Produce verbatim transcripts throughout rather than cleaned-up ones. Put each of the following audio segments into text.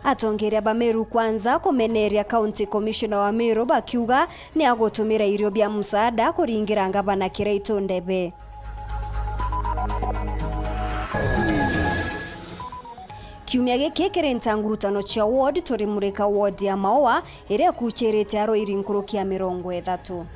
Atongeria ba Meru Kwanza kumeneria County Commissioner wa Meru bakiuga ni agutumira irio bia msaada kuringira ngavana Kiraitu ndebe. Kiumia giki kiri ntangurutano cia ward, turimurika ward ya Maua iria ikuchirite arwairi nkuruki ya mirongo ithatu.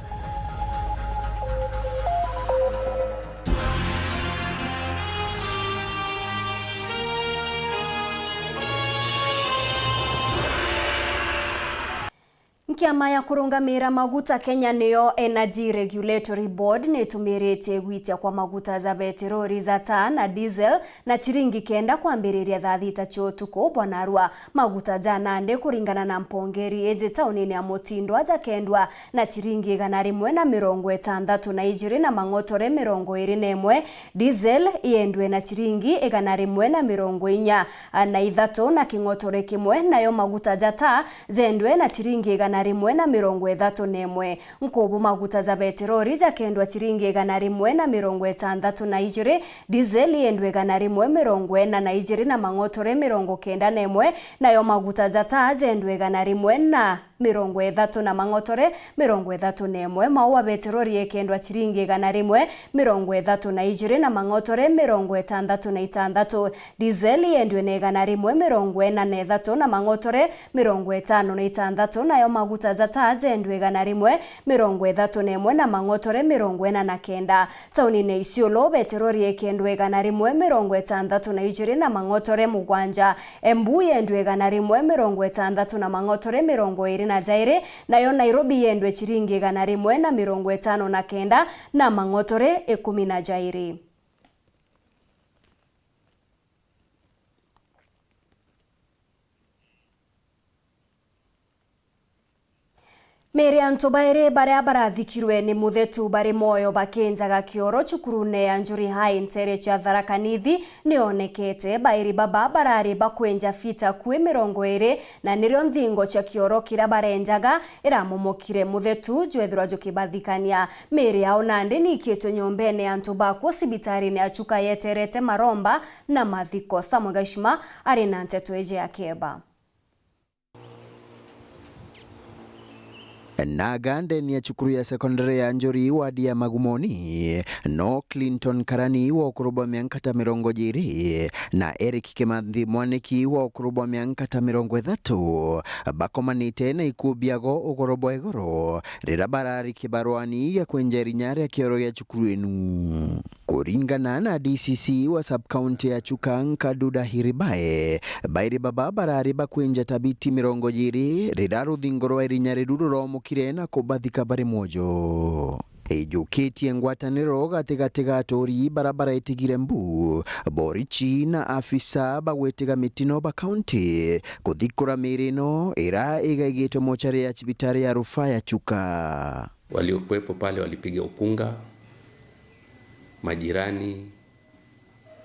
Nkiama ya kurungamira maguta Kenya niyo Energy Regulatory Board nitumiritie gwitia kwa maguta ja beterori ja taa na diesel na chiringi kenda kwambiriria thaa thita cia utuku bwa narua. Maguta ja nandi kuringana na mpongeri iji taunini ya Mutindwa jakendwa na chiringi igana rimwe na mirongo itantatu na ijiri na mang'otore mirongo iri na imwe, diesel iendwe na chiringi igana rimwe na mirongo inya na ithatu na king'otore kimwe, nayo maguta ja taa jendwe na chiringi igana rimwe na mirongo ithatu na imwe. Nkubu maguta ja beterori jakendwa chiringi igana rimwe na mirongo itantatu na ijiri, diesel yendwe igana rimwe mirongo ina na ijiri na mang'otore mirongo kenda na imwe, nayo maguta ja taa jendwe igana rimwe na mirongo ithatu na mang'otore mirongo ithatu na imwe. Maua beterori yekendwa chiringi igana rimwe mirongo ithatu na ijiri na mang'otore mirongo itantatu na itantatu. Diesel yendwe na igana rimwe mirongo ina na ithatu na mang'otore mirongo itano na itantatu, nayo maguta ja taa jendwe igana rimwe mirongo ithatu na imwe na mang'otore mirongo ina na kenda. Taunini ya Isiolo, beterori ikendwe igana rimwe mirongo itantatu na ijiri na mang'otore mugwanja. Embu yendwe igana rimwe mirongo itantatu na mang'otore mirongo iri na jairi, nayo Nairobi yendwe chiringi igana rimwe na mirongo itano na kenda na mang'otore ikumi na jairi. Miri ya antu bairi baria barathikirwe ni muthetu bari mwoyo bakinjaga kioro cukurune ya Njuri High ntere cia Tharaka Nithi niyonekete. Bairi baba barari bakwinja fita kwi mirongo iri, na nirio nthingo cia kioro kiria barenjaga iramomokire. Muthetu jwethirwa jukibathikania. Miri yao nandi niikitwe nyombene ya antu bakwo cibitarine ya Chuka yeterete maromba na mathiko. Samuel Gashima ari na nteto iji ya keba. Na gandeni ya cukuru ya sekondari ya Njuri, wadi ya Magumoni, no Clinton Karani wa ukuru bwa mianka ta mirongo jiri na Eric Kimathi Mwaniki wa ukuru bwa mianka ta mirongo ithatu bakomanite na ikuu biago ugoro bwa igoro riria barari kibaruani gia kwenja irinya ria kioro gia cukuru inu. Kuringana na D C C wa sub-county ya Chuka, Nkaduda Hiribae, bairi baba barari bakwinja ta biti mirongo jiri riria ruthingo rwa irinya riru ruromokire na kubathika bari mwojo. Ijukitie ngwataniro gatigati ga aturi bara baraitigire mbu, borichi na afisa bagwitiga mitino ba county kuthikura miri ino ira igaigitwe mochari ya cibitari ya rufaa ya Chuka. Waliokuwepo pale walipiga ukunga, majirani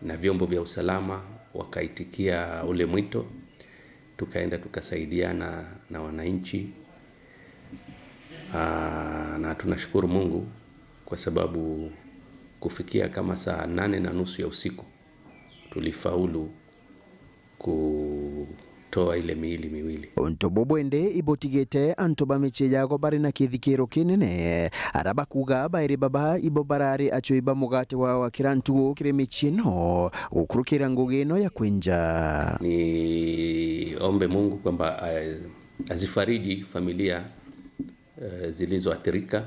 na vyombo vya usalama wakaitikia ule mwito, tukaenda tukasaidiana na wananchi. Aa, na tunashukuru Mungu kwa sababu kufikia kama saa nane na nusu ya usiku tulifaulu kutoa ile miili miwili. Untu bubu indi ibutigite antu ba micii yago bari na kithikiro kinene, ara bakuga bairi baba ibo barari acui ba mugate wa, wa kira ntugu kiri micii ino gukurukira ngugi ino ya kwinja. Niombe Mungu kwamba, eh, azifariji familia, eh, zilizoathirika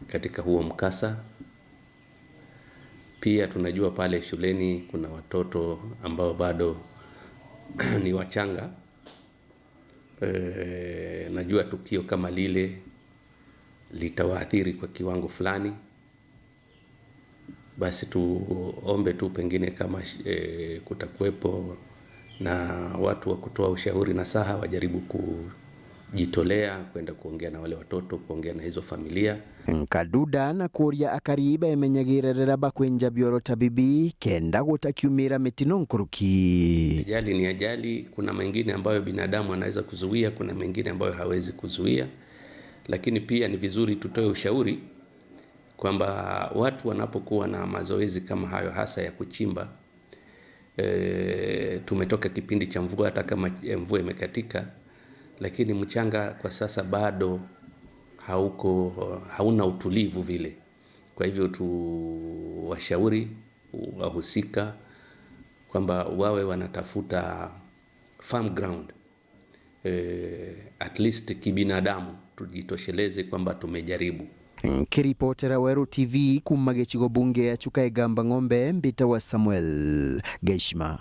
katika huo mkasa. Pia tunajua pale shuleni kuna watoto ambao bado ni wachanga. Eh, najua tukio kama lile litawaathiri kwa kiwango fulani. Basi tuombe tu pengine kama, eh, kutakuwepo na watu wa kutoa ushauri nasaha wajaribu kujitolea kwenda kuongea na wale watoto, kuongea na hizo familia. Nkaduda na kuria akari bemenyagire riria bakwinja bioro ta bibi kenda gutakiumira mitino nkuruki. Ajali ni ajali, kuna mengine ambayo binadamu anaweza kuzuia, kuna mengine ambayo hawezi kuzuia. Lakini pia ni vizuri tutoe ushauri kwamba watu wanapokuwa na mazoezi kama hayo, hasa ya kuchimba, E, tumetoka kipindi cha mvua, hata kama, e, mvua imekatika, lakini mchanga kwa sasa bado hauko, hauna utulivu vile. Kwa hivyo tuwashauri wahusika kwamba wawe wanatafuta firm ground, eh, at least kibinadamu, tujitosheleze kwamba tumejaribu. Nkiripotera Weru T V kuuma gicigo bunge ya Chuka Igamba Ng'ombe, mbitawa Samuel Gaishima.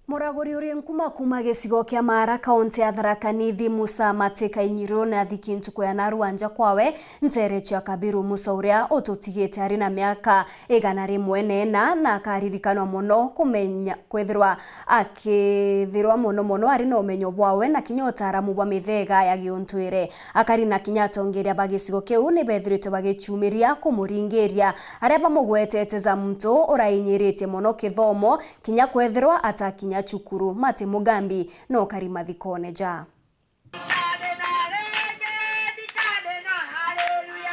Muraguri uri nkuma kuuma gicigo kia Maara, kaunti ya Tharaka Nithi, Musa Mati Kainyiru, nathiki ntuku ya narua nja kwawe, ntere cia Kabiru. Musa uria ututigite ari na miaka igana rimwe na ina, na akaririkanwa mono kumenya kwithirwa akithirwa mono mono ari na umenyo bwawe na kinya utaaramu bwa mithega ya giuntwire. Akari na kinya atongeria ba gicigo kiu ni bethiritwe bagicumiria kumuringiria, aria bamugwetete ja muntu urainyiritie mono kithomo, kinya kwethirwa atakinya cukuru. Mati Mugambi no kari mathikone ja.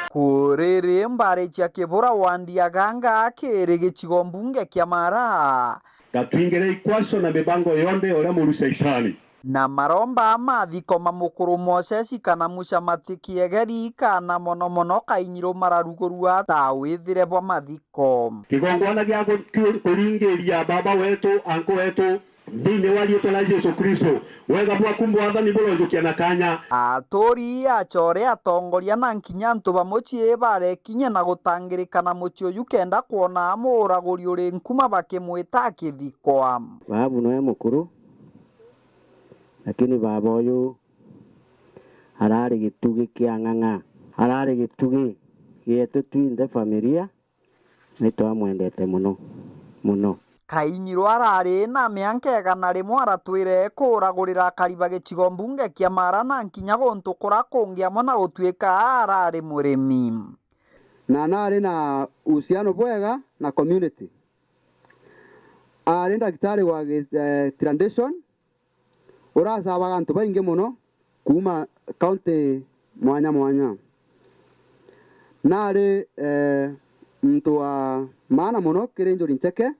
Kuriri mbari cia Kibura wandi ya Ganga kiri gicigo mbunge kia Maara. Gatwingire ikwaso na mibango yonthe uria muru Shaitani. Na maromba mathiko ma mukuru Moses kana Musa Mati Kiegeri kana mono mono Kainyiru mararugurua ta withire bwa mathiko. Kigongwana gia gu-, ki-, kuringiria baba wetu, anko wetu, thiini wa riitwa ria Jesu Kristo, wega bwaku bwathani buronjukia na kanya. Aturi, achore, atongoria na nkinya antu ba mucii barekinya na gutangirika na mucii uyu kenda kwona muuraguri uri nkuma bakimwita akithikwa. Babu noe mukuru, lakini baba uyu arari gitugi kia ng'ang'a, arari gitugi gietu twinthe familia. Nitwamwendete mono, mono. Kainyiru arari na mianka igana rimwe aratwire kuuragurira akari ba gicigo mbunge kia Maara na nkinya guntu kuria kungi amwe na gutuika arari murimi. Na nari na uhusiano bwega na community. Ari ndagitari wa gi-, eh, tradition, uracabaga antu baingi mono kuuma kaunti mwanya mwanya. Nari, eh, muntu wa maana mono kiri Njuri Ncheke,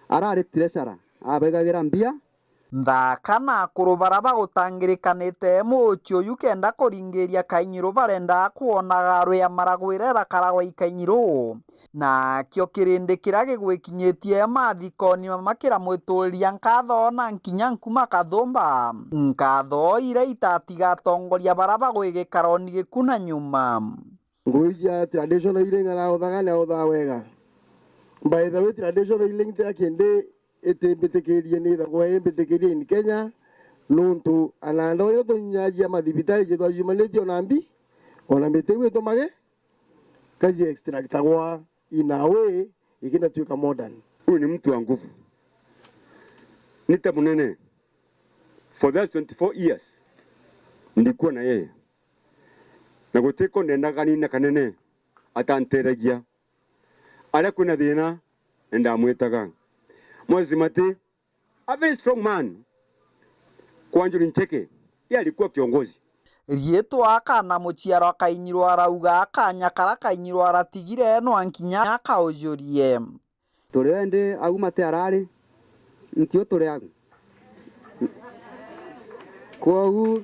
arari treasurer, abegagira mbia. Nthaka na akuru bara bagutangirikanite mucii uyu kenda kuringiria Kainyiru barenda kwona rwea maragwire rakaragwa i Kainyiru. Nakio kirindi kiria gigwikinyitie mathikoni mama kiramwituriria nkatho na nkinya nkuma kathumba. Nkatho iria itatiga atongoria bara bagwi gikaroni gikuna nyuma. Ngugi cia traditional healing arauthaga, ni authaga wega. By the way, traditional healing ti ya kindi itimbitikirie, ni ithagwa imbitikirie in Kenya, nuntu ananda uria tunyinyagia mathibitari jitwaciumanitie ona mbi, ona miti iu itumage, kaji extractagwa in a way ikinatuika modern. Huyu ni mtu wa nguvu. Ni ta munene. For that twenty-four years, nilikuwa na yeye. Na gutiko nendaga nina kanene atanteragia. Aria kwina thina, ndamwitaga. Moses Mati, a very strong man. Kwa Njuri Ncheke, yeye alikuwa kiongozi. Riitwa kana muciaro Kainyiru arauga kanya kara Kainyiru aratigire no nkinya akaujurie. Turi endi au Mati arari, ntio turi au. Kwogu,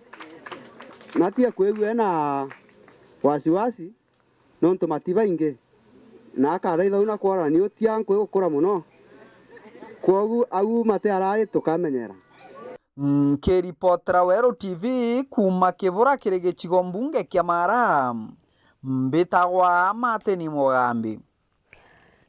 Mati akwigua ena wasiwasi, nontu Mati baingi, na akathaitha u na kworana ni utia nkwi gukura mono. Kwogu au Mati arari tukamenyera. Nkiripotera Weru T V kuuma Kibura kiri gicigo mbunge kia Maara, mbitagwa Martin Mugambi.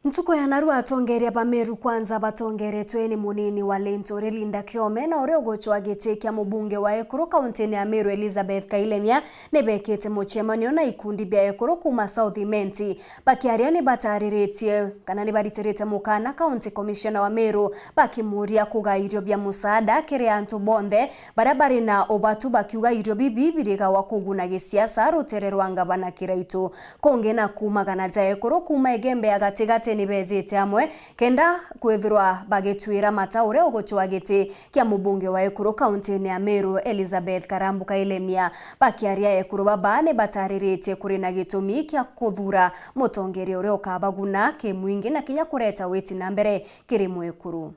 Ntuku ya narua atongeria ba Meru Kwanza batongeretwe ni munini wa Linturi Linda Kiome, na uria ugucwa giti kia mubunge wa ekuru kauntini ya Meru Elizabeth Kailemia nibekite mucemanio na ikundi bia ekuru kuuma South Imenti. Bakiaria nibatariritie kana nibaritirite mukana County Commissioner wa Meru bakimuria kugaa irio bia musaada kiri antu bonthe baria bari na ubatu, bakiuga irio bibi birigawa kuguna gisiasa rutere rwa ngavana Kiraitu. Kungi na kuumagana ja ekuru kuuma Igembe ya gatigati ni beejite amwe kenda kwithirwa bagitwira mata uria ugucwaa giti kia mubunge wa ekuru kauntine ya Meru, Elizabeth Karambu Kailemia. Bakiaria, ekuru baba ni batariritie kuri na gitumi kia kuthuura mutongeria uria ukabaguna kimwingi na kinya kureta witi na mbere kiri mwekuru.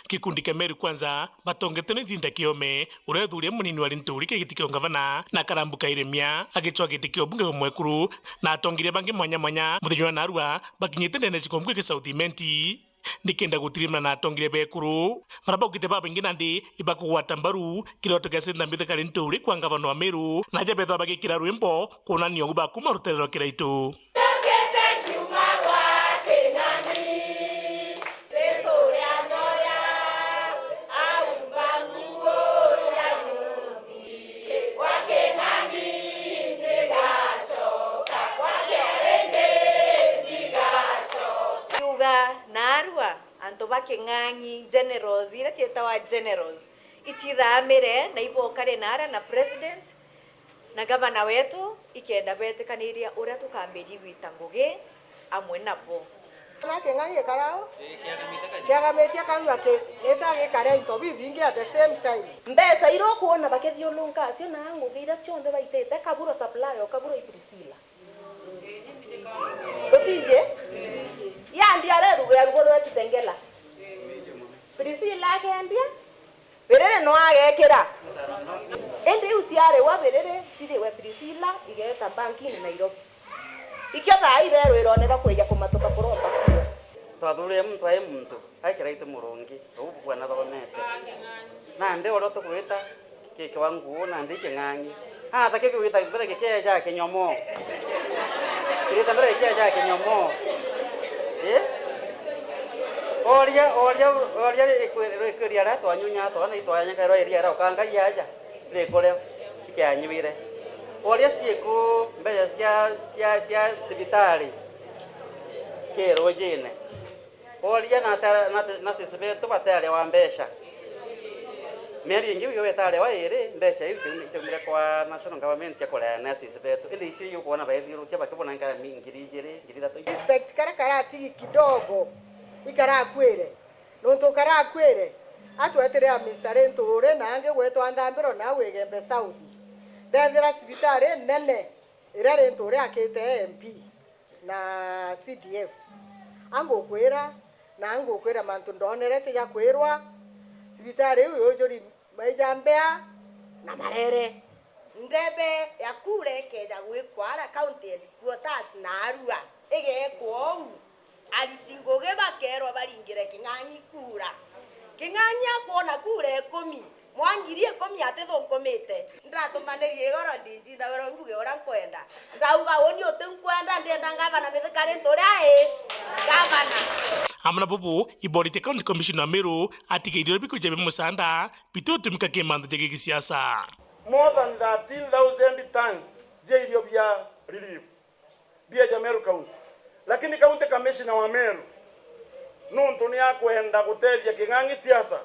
Gikundi kia Meru Kwanza batongetwe ni Linda Kiome, uria uthuurire munini wa Linturi kiri giti kia ungavana, na Karambu Kailemia agicwaa giti kia ubunge bwa mwekuru, na atongeria bangi mwanya mwanya muthenya wa naarua bakinyite ndene ya cikombu giki South Imenti. Nikenda gutirimana na atongeria ba ekuru, baria baugite babaingi nandi ibakugwata mbaru kiroto kia Senta Mithika Linturi kwa ngavana wa Meru, na aja bethwa bagikira rwimbo kwonania ugu ba kuuma rutere rwa Kiraitu. Kiuga naarua, antu ba King'ang'i, generals, iria ciitawa generals, icithamire na ibokare naara na president na gavana wetu, ikenda betikaniria uria tukambiria igwita ngugi amwe nabo. Na King'ang'i gikarao kiagamitie kau aki nita gikare into bibingi at the same time. Mbeca iria ukwona bakithiurunka acio na ngugi iria cionthe baitite, kaburo supply o kaburo i Priscilla. Utiji? Yandi areruga arugurwe kitengela. Priscilla akendia, Biriri no agekira. Indi iu ciari wa Biriri ciriwe Priscilla igeeta bankini Nairobi. Ikio thaa iberwirone bakwija kumatuka kuromba kura. Twathuurire muntu ai muntu, ai Kiraitu Murungi, uu bwana thomete. Nandi uria tugwita, Kiki wa nguu nandi King'ang'i. Aata kiki gwita mbere gikieja kinyomo. Kirita mbere gikieja kinyomo. Ii? Oria, oria, oria ikwi-, ikwiria aria twanyunya twana itwanyakairwa iria aria ukanga iaja. Rikuria ikianyuire. Oria ciiku mbeca cia, cia, cia cibitari kirujine. Oria na ta-, na, na sisi betu batearewa mbeca. Mieri ingi iu itarewa iri, mbeca iu ciaum-, ciaumire kwa national government cia kurea na sisi betu. Indi icio iu ukwona baithiurukia bakibona nkara mi-, ngiri igiri, ngiri ithatu. Respect karia karatigi kidogo ikarakwire. Nontu karakwire, atwetire a Mister Linturi na angi gwetwa Nthambiro na au Igembe South. Ndethira cibitari nene iria Linturi akite M P na C D F. Angukwira, na angukwira mantu ndonere ti ja kwirwa, cibitari iu yujuri maija mbea na marere. Ndebe ya kura ikeja gwikwa ara county headquarters naarua, igekwa uu. Ariti ngugi bakeerwa baringire King'ang'i kura. King'ang'i akwona kura ikumi, mwa ngiri ikumi atithunkumite. Ndratumanirie igoro ndinjindagirwa mbuge uria nkwenda. Ndauga, uuni uti nkwenda, ndienda ngavana Mithika Linturi ai ngavana. Amwe na bubu, iboritie County Commissioner wa Meru atigairie uria bikuja bia mucanda bitiutumika ki mantu ja gisiasa. More than thirteen thousand tons ja irio bia relief bieja Meru County. Lakini County Commissioner wa Meru, nuntu ni akwenda gutethia King'ang'i siasa,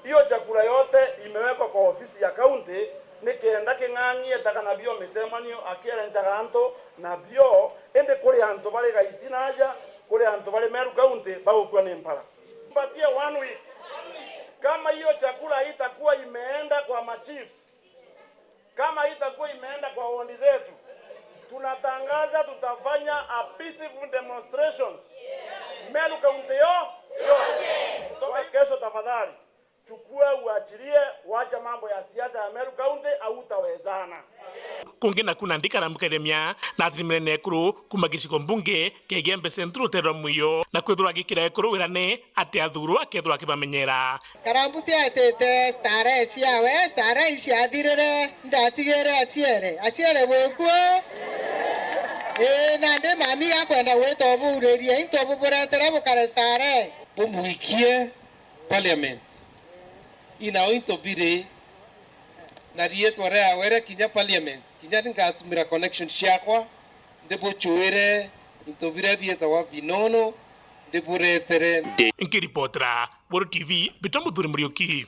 hiyo chakula yote imewekwa kwa ofisi ya county, ni kenda King'ang'i etaga nabio micemanio akierencaga antu nabio, indi kuri antu bari Gaiti na aja, kuri antu bari Meru County bagukua ni mpara. Mpatie one week. Kama hiyo chakula haitakuwa imeenda kwa machiefs, kama itakuwa imeenda kwa wodi zetu, tunatangaza tutafanya a peaceful demonstrations Meru County yo, yo. Kutoka kesho, tafadhali, chukua uachilie, wacha mambo ya siasa ya Meru County, hautawezana. Kungi naku nandi Karambu Kailemia na atiri minene ekuru kuma gicigo mbunge kia Igembe Central rutere rwa Muiyo, na kwithirwa agikira ekuru wirane ati athurwa akethirwa akibamenyera. Karambu tietite starehe ciawe, starehe iciathirire, ndatigire aciere. Aciere bwikua? Ii, nandi mami akwenda gwita ubuuririe into buburetere bukare starehe. Bumwikie parliament. Inao into biri na riitwa riawe ria kinya parliament. Kinya ni ngatumira connection ciakwa, ndibuchuire into biria biitagwa binono, ndiburetere. Nkiripotera Weru T V, mbitwa Muthuri Muriuki.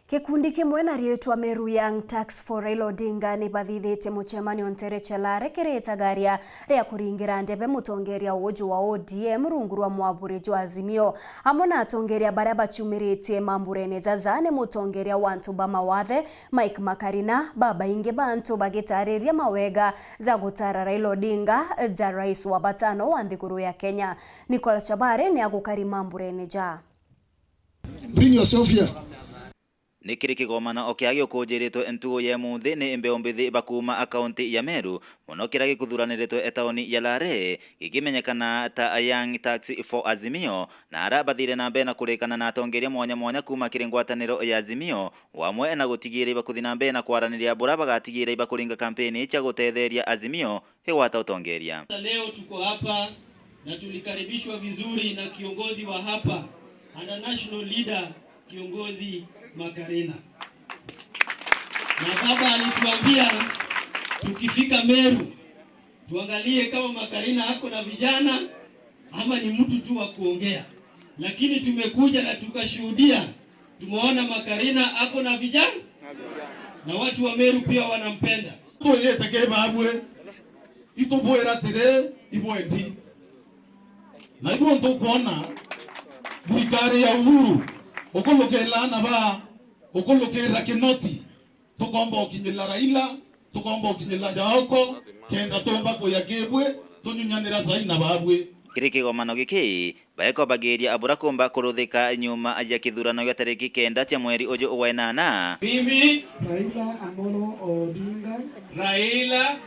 Gikundi kimwe na riitwa Meru Young Turks for Raila Odinga ni bathithitie mucemanio ntere cia Lare kiri itagaria ria kuringira ndebe mutongeria uju wa O D M rungu rwa mwaburi jwa Azimio. Amwe na atongeria baria baciumiritie mamburene jaja ni mutongeria wa antu ba mawathe, Mike Makarina, babaingi ba antu bagitariria mawega ja gutara Raila Odinga ja rais wa batano wa nthiguru ya Kenya. Nicholas Chabare ni agukari mamburene ja. Bring yourself here. Ni kiri kigomano o kiria giukunjiritwe ntugu ya imunthi ni mbeu mbithi ba kuuma kaunti ya Meru, mono kiria gikuthuraniritwe tauni ya Lare, gikimenyekana ta a Young Turks for Azimio, na aria bathire na mbere na kurikana na atongeria mwanya mwanya kuuma kiri ngwataniro ya Azimio, o amwe na gutigiira ibakuthi na mbere na kwaraniria buria bagatigiira ibakuringa kampeni cia gutetheria Azimio igwata utongeria. Leo tuko hapa na tulikaribishwa vizuri na kiongozi wa hapa and a national leader, kiongozi Makarina. Na baba alituambia tukifika Meru, tuangalie kama Makarina ako na vijana ama ni mtu tu wa kuongea. Lakini tumekuja na tukashuhudia, tumeona Makarina ako na vijana na watu wa Meru pia wanampenda. Twiyite ki babwe, itubwira atiri, ibwendi. Na ibu ntukwona thirikari ya Uhuru, ukulukira na ba, ukulukira Kinoti, tukomba ukinyirira Raila, tukomba ukinyirira Jaoko, kenda tumba kuya kibwe, tunyunyanira sai na babwe. Kiri kigomano giki, baekobagiria abura kumba kuruthika nyuma ya kithurano gia tariki kenda cia mweri uju wa inana. Mimi Raila Amolo Odinga. Raila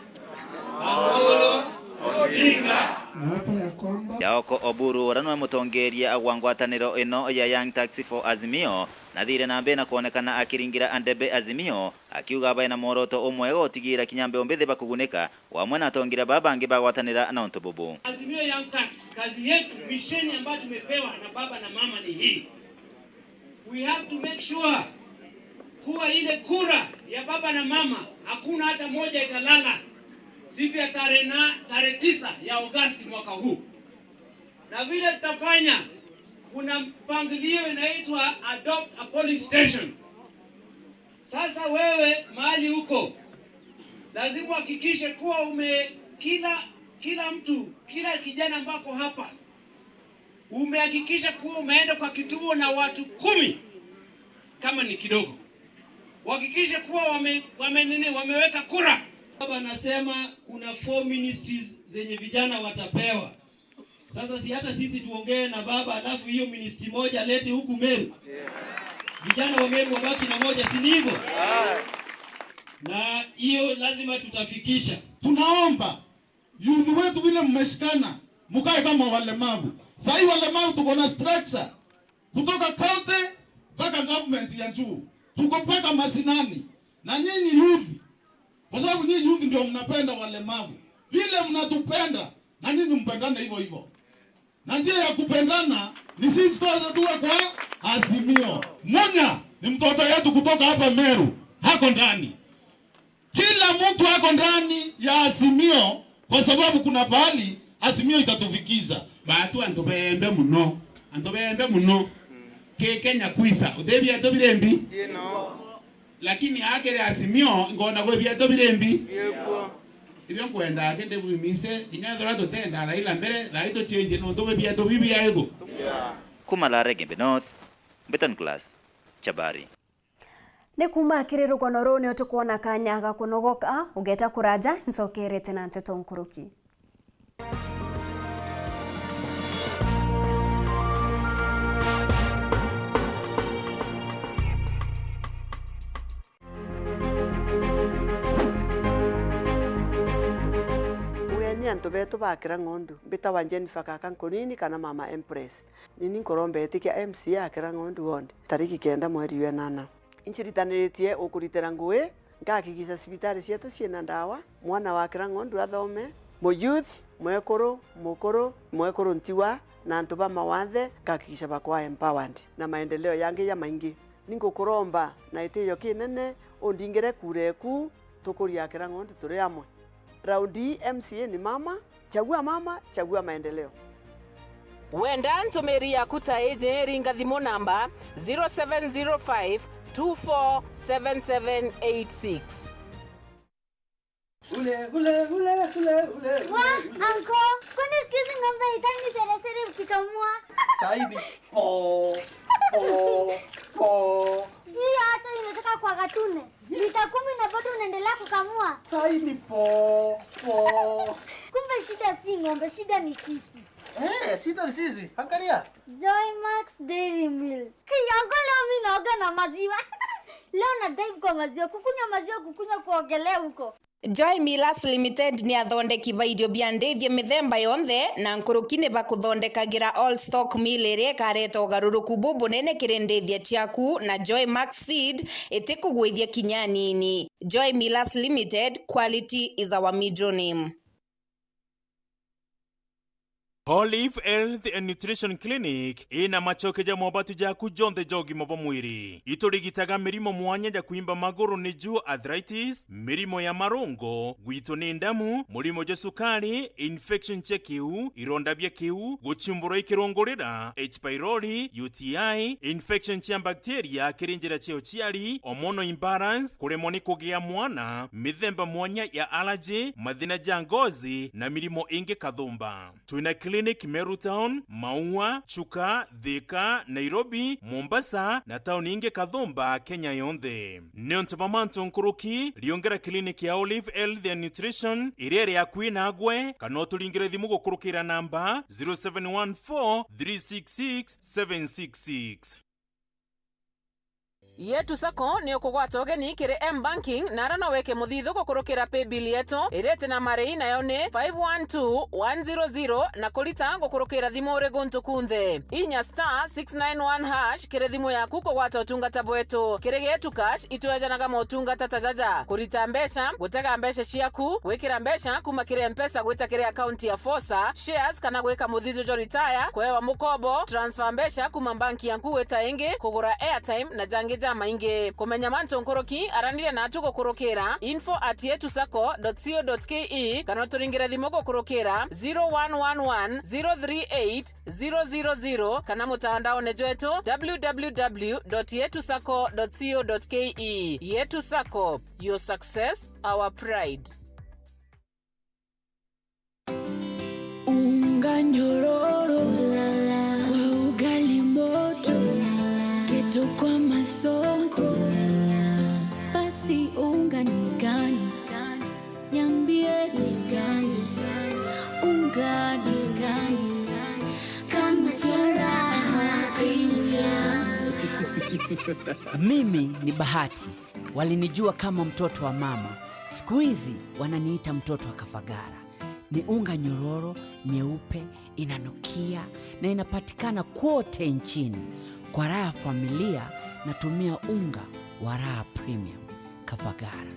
Amolo Odinga. Naapa ya kwamba Jaoko Oburu, uria niwe mutongeria wa ngwataniro ino ya Young Turks for Azimio, nathire na mbere na kwonekana akiringira ndebe Azimio, akiuga bae na mworoto umwega utigiira kinya mbeu mbithi bakugunika, o amwe na atongeria baa bangi bagwatanira na untu bubu. Azimio Young Turks, kazi yetu, misheni ambayo tumepewa na baba na mama ni hii. We have to make sure kuwa ile kura ya baba na mama hakuna hata moja italala siku ya tarehe na, tarehe tisa ya Agosti mwaka huu. Na vile tutafanya, kuna mpangilio inaitwa adopt a polling station. Sasa wewe mahali uko, lazima uhakikishe kuwa ume-, kila, kila mtu, kila kijana ambako hapa, umehakikisha kuwa umeenda kwa kituo na watu kumi, kama ni kidogo. Uhakikishe kuwa wame-, wame-, nini, wameweka kura. Baba anasema kuna four ministries zenye vijana watapewa. Sasa si hata sisi tuongee na baba, alafu hiyo ministry moja alete huku Meru? Vijana wa Meru wabaki na moja, si ni hivyo? Na hiyo lazima tutafikisha. Tunaomba youth wetu vile mmeshikana, mkae kama walemavu. Sahii walemavu tuko na structure. Kutoka county mpaka government ya juu. Tuko mpaka mashinani. Na nyinyi youth, kwa sababu nyinyi youth ndio mnapenda walemavu. Vile mnatupenda, na nyinyi mpendane hivyo hivyo. Na njia ya kupendana ni sisi sote tuwe kwa Azimio. Munya ni mtoto yetu kutoka hapa Meru, hako ndani. Kila mtu ako ndani ya Azimio, kwa sababu kuna pahali Azimio itatufikisha. Batu antu bembe muno, antu bembe muno. Ki Kenya kwisa, uti bietu biri mbi? Lakini akiri Azimio, ngona gwi bietu biri mbi? Ibio nkwenda kindi bwimise, kinya ethirwa tutenda Raila mbere, thaa ii tuchenjie nontu bwi bietu bibiaigu. Kuma Lare Gembe North, Mbeton Class, Chabari. Ni kuuma kiri rugono ruu nio tukwona kanya ga kunogoka, ugeta kuraja, ncokerete na nteto nkuruki. Mugeni antu betu ba Kirang'ondu, mbitawa Jennifer Kaka Nkunini kana Mama Empress. Nini nkuromba itikia M C A a Kirang'ondu Ward, tariki kenda mweri wa inana. Inciritaniritie ukuritira ngui, ngahakikisha cibitari cietu ciina ndawa, mwana wa Kirang'ondu athome, muyouth, mwekuru, mukuru, mwekuru ntiwa, na antu ba mawathe, ngahakikisha bakwa empowered, na maendeleo yangi jamaingi. Ningukuromba na itiyo kinene, undingire kura eku, tukurie a Kirang'ondu turi amwe. Raundi ii M C A ni mama, chagua mama, chagua maendeleo. Wenda ntumiri yaku ta iji, ringa thimu namba zero seven zero five two four seven seven eight six. Ule, ule, ule, ule, ule, ule. Wa, anko, kwani siku hizi ng'ombe haitaki seresere ukikamua? Saidi. Po, po, po. Hiyo hata inataka kwa katune. Lita kumi na bado unaendelea kukamua. Saidi po, po. Kumbe shida si ng'ombe, shida ni sisi. Eh, shida ni sisi. Angalia. Joy Max Dairy Milk. Hey, anko, leo mimi naoga na maziwa. Leo na dive kwa maziwa, kukunywa maziwa, kukunywa, kuogelea huko. Joy Millers Limited ni athondeki ba irio bia ndithia mithemba yonthe, na nkuruki ni bakuthondekagira all stock meal iria ikareta ugaruruku bubunene kiri ndithia ciaku, na Joy Max Feed itikugwithia kinya anini. Joy Millers Limited, quality is our middle name. Olive Health and Nutrition Clinic ina macoke ja mobatu jaku jonthe ja ugima bwa mwiri. Iturigitaga mirimo mwanya ja kwimba maguru, niju arthritis, mirimo ya marungo, gwitwo ni ndamu, murimo jwa sukari, infection cia kiu, ironda bia kiu, guchumburwa i kirungurira, H pylori, U T I, infection cia bacteria kiri njira cia uciari, hormonal imbalance, kuremwa ni kugia mwana, mithemba mwanya ya allergy, mathina ja ngozi, na mirimo ingi kathumba. Twina clinic Meru Town, Maua, Chuka, Thika, Nairobi, Mombasa, na tauni ingi kathumba Kenya yonthe. Niuntu bwa mantu nkuruki, riongera clinic ya Olive Health and Nutrition iria iri akui nagwe, kana uturingire thimu gukurukira namba zero seven one four three six six seven six six. Yetu Sacco ni ukugwata ugeni kiri M-Banking, na ara no weke muthithu gukurukira paybill yetu iria iti na marei, nayo ni five one two one zero zero, na kurita gukurukira thimu uri guntu kunthe. Inya star six nine one hash kiri thimu yaku kugwata utungata bwetu. Kiri Getu Cash, itwejanaga motungata ta jaja: kurita mbeca, gutega mbeca ciaku, gwikira mbeca kuma kiri M-Pesa gwita kiri account ya Fosa, shares, kana gwika muthithu jwa retire, kuewa mukobo, transfer mbeca kuma banki yaku gwita ingi, kugura airtime na jangi jamaingi. Kumenya mantu nkuruki, araniria natu gukurukira info at yetu sacco dot co dot ke, kana uturingire thimu gukurukira zero one one one zero three eight zero zero zero, kana mutandaone jwetu w w w dot yetu sacco dot co dot ke. Yetu Sacco, your success, our pride. Unga nyororo kwa ugali moto, kitu kwa masonko. Basi unga ni gani? Niambie ni gani? Unga ni gani? Kama chora premium. Mimi ni Bahati. Walinijua kama mtoto wa mama. Siku hizi wananiita mtoto wa Kafagara. Ni unga nyororo, nyeupe, inanukia na inapatikana kwote nchini. Kwa raha ya familia, natumia unga wa Raha Premium. Kafagara.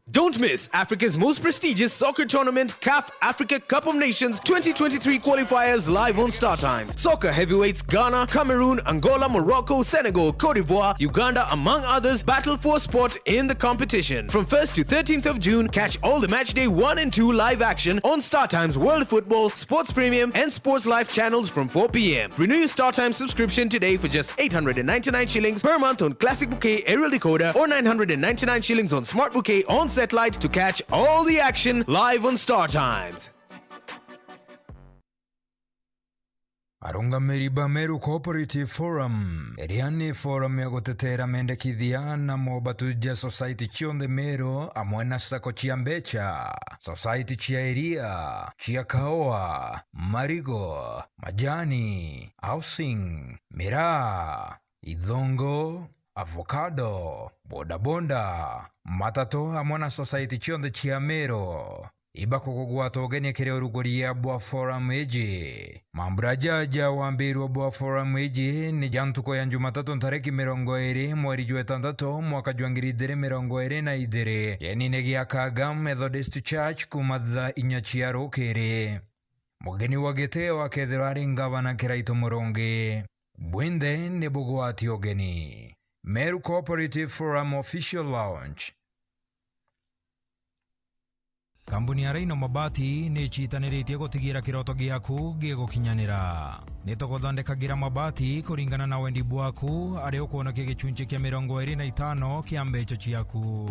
Don't miss Africa's most prestigious soccer tournament, CAF Africa Cup of Nations twenty twenty-three qualifiers, live on Star Times. Soccer heavyweights Ghana, Cameroon, Angola, Morocco, Senegal, Cote d'Ivoire, Uganda, among others, battle for a spot in the competition. From first to thirteenth of June, catch all the match day one and two live action on Star Times World Football, Sports Premium, and Sports Life channels from four p m. Renew your Star Times subscription today for just eight hundred and ninety-nine shillings per month on Classic Bouquet aerial decoder or nine hundred and ninety-nine shillings on Smart Bouquet on satellite to catch all the action live on Star Times. Arungamiri ba Meru Cooperative Forum, iria ni forum ya gutetera mendekithia na mobatu ja society cionthe Meru, amwe na sacco cia mbeca, society cia iria, cia kaua, marigo, majani, housing, miraa, ithongo, avocado, bodaboda, matatu, amwe na society cionthe cia Meru. Ibakugugwata ugeni kiri uruguri ya bwa forum iji. Mambura jaja wambirwe bwa forum iji ni ja ntuku ya Jumatatu ntariki mirongo iri mweri jwa itantatu mwaka jwa ngiri ijiri mirongo iri na ijiri, kienine gia Kaga Methodist Church kuma thaa inya cia rukiri. Mugeni wa gitio akethirwa ari Ngavana Kiraitu Murungi. Bwinthe ni bugwati ugeni. Meru Cooperative Forum Official Lounge. Kambuni ya Rhino Mabati ni icitaniritie gutigira kiroto giaku gigukinyanira. Ni tuguthondekagira mabati kuringana na wendi bwaku, aria ukwonokia gicunci kia mirongo iri na itano kia mbeca ciaku.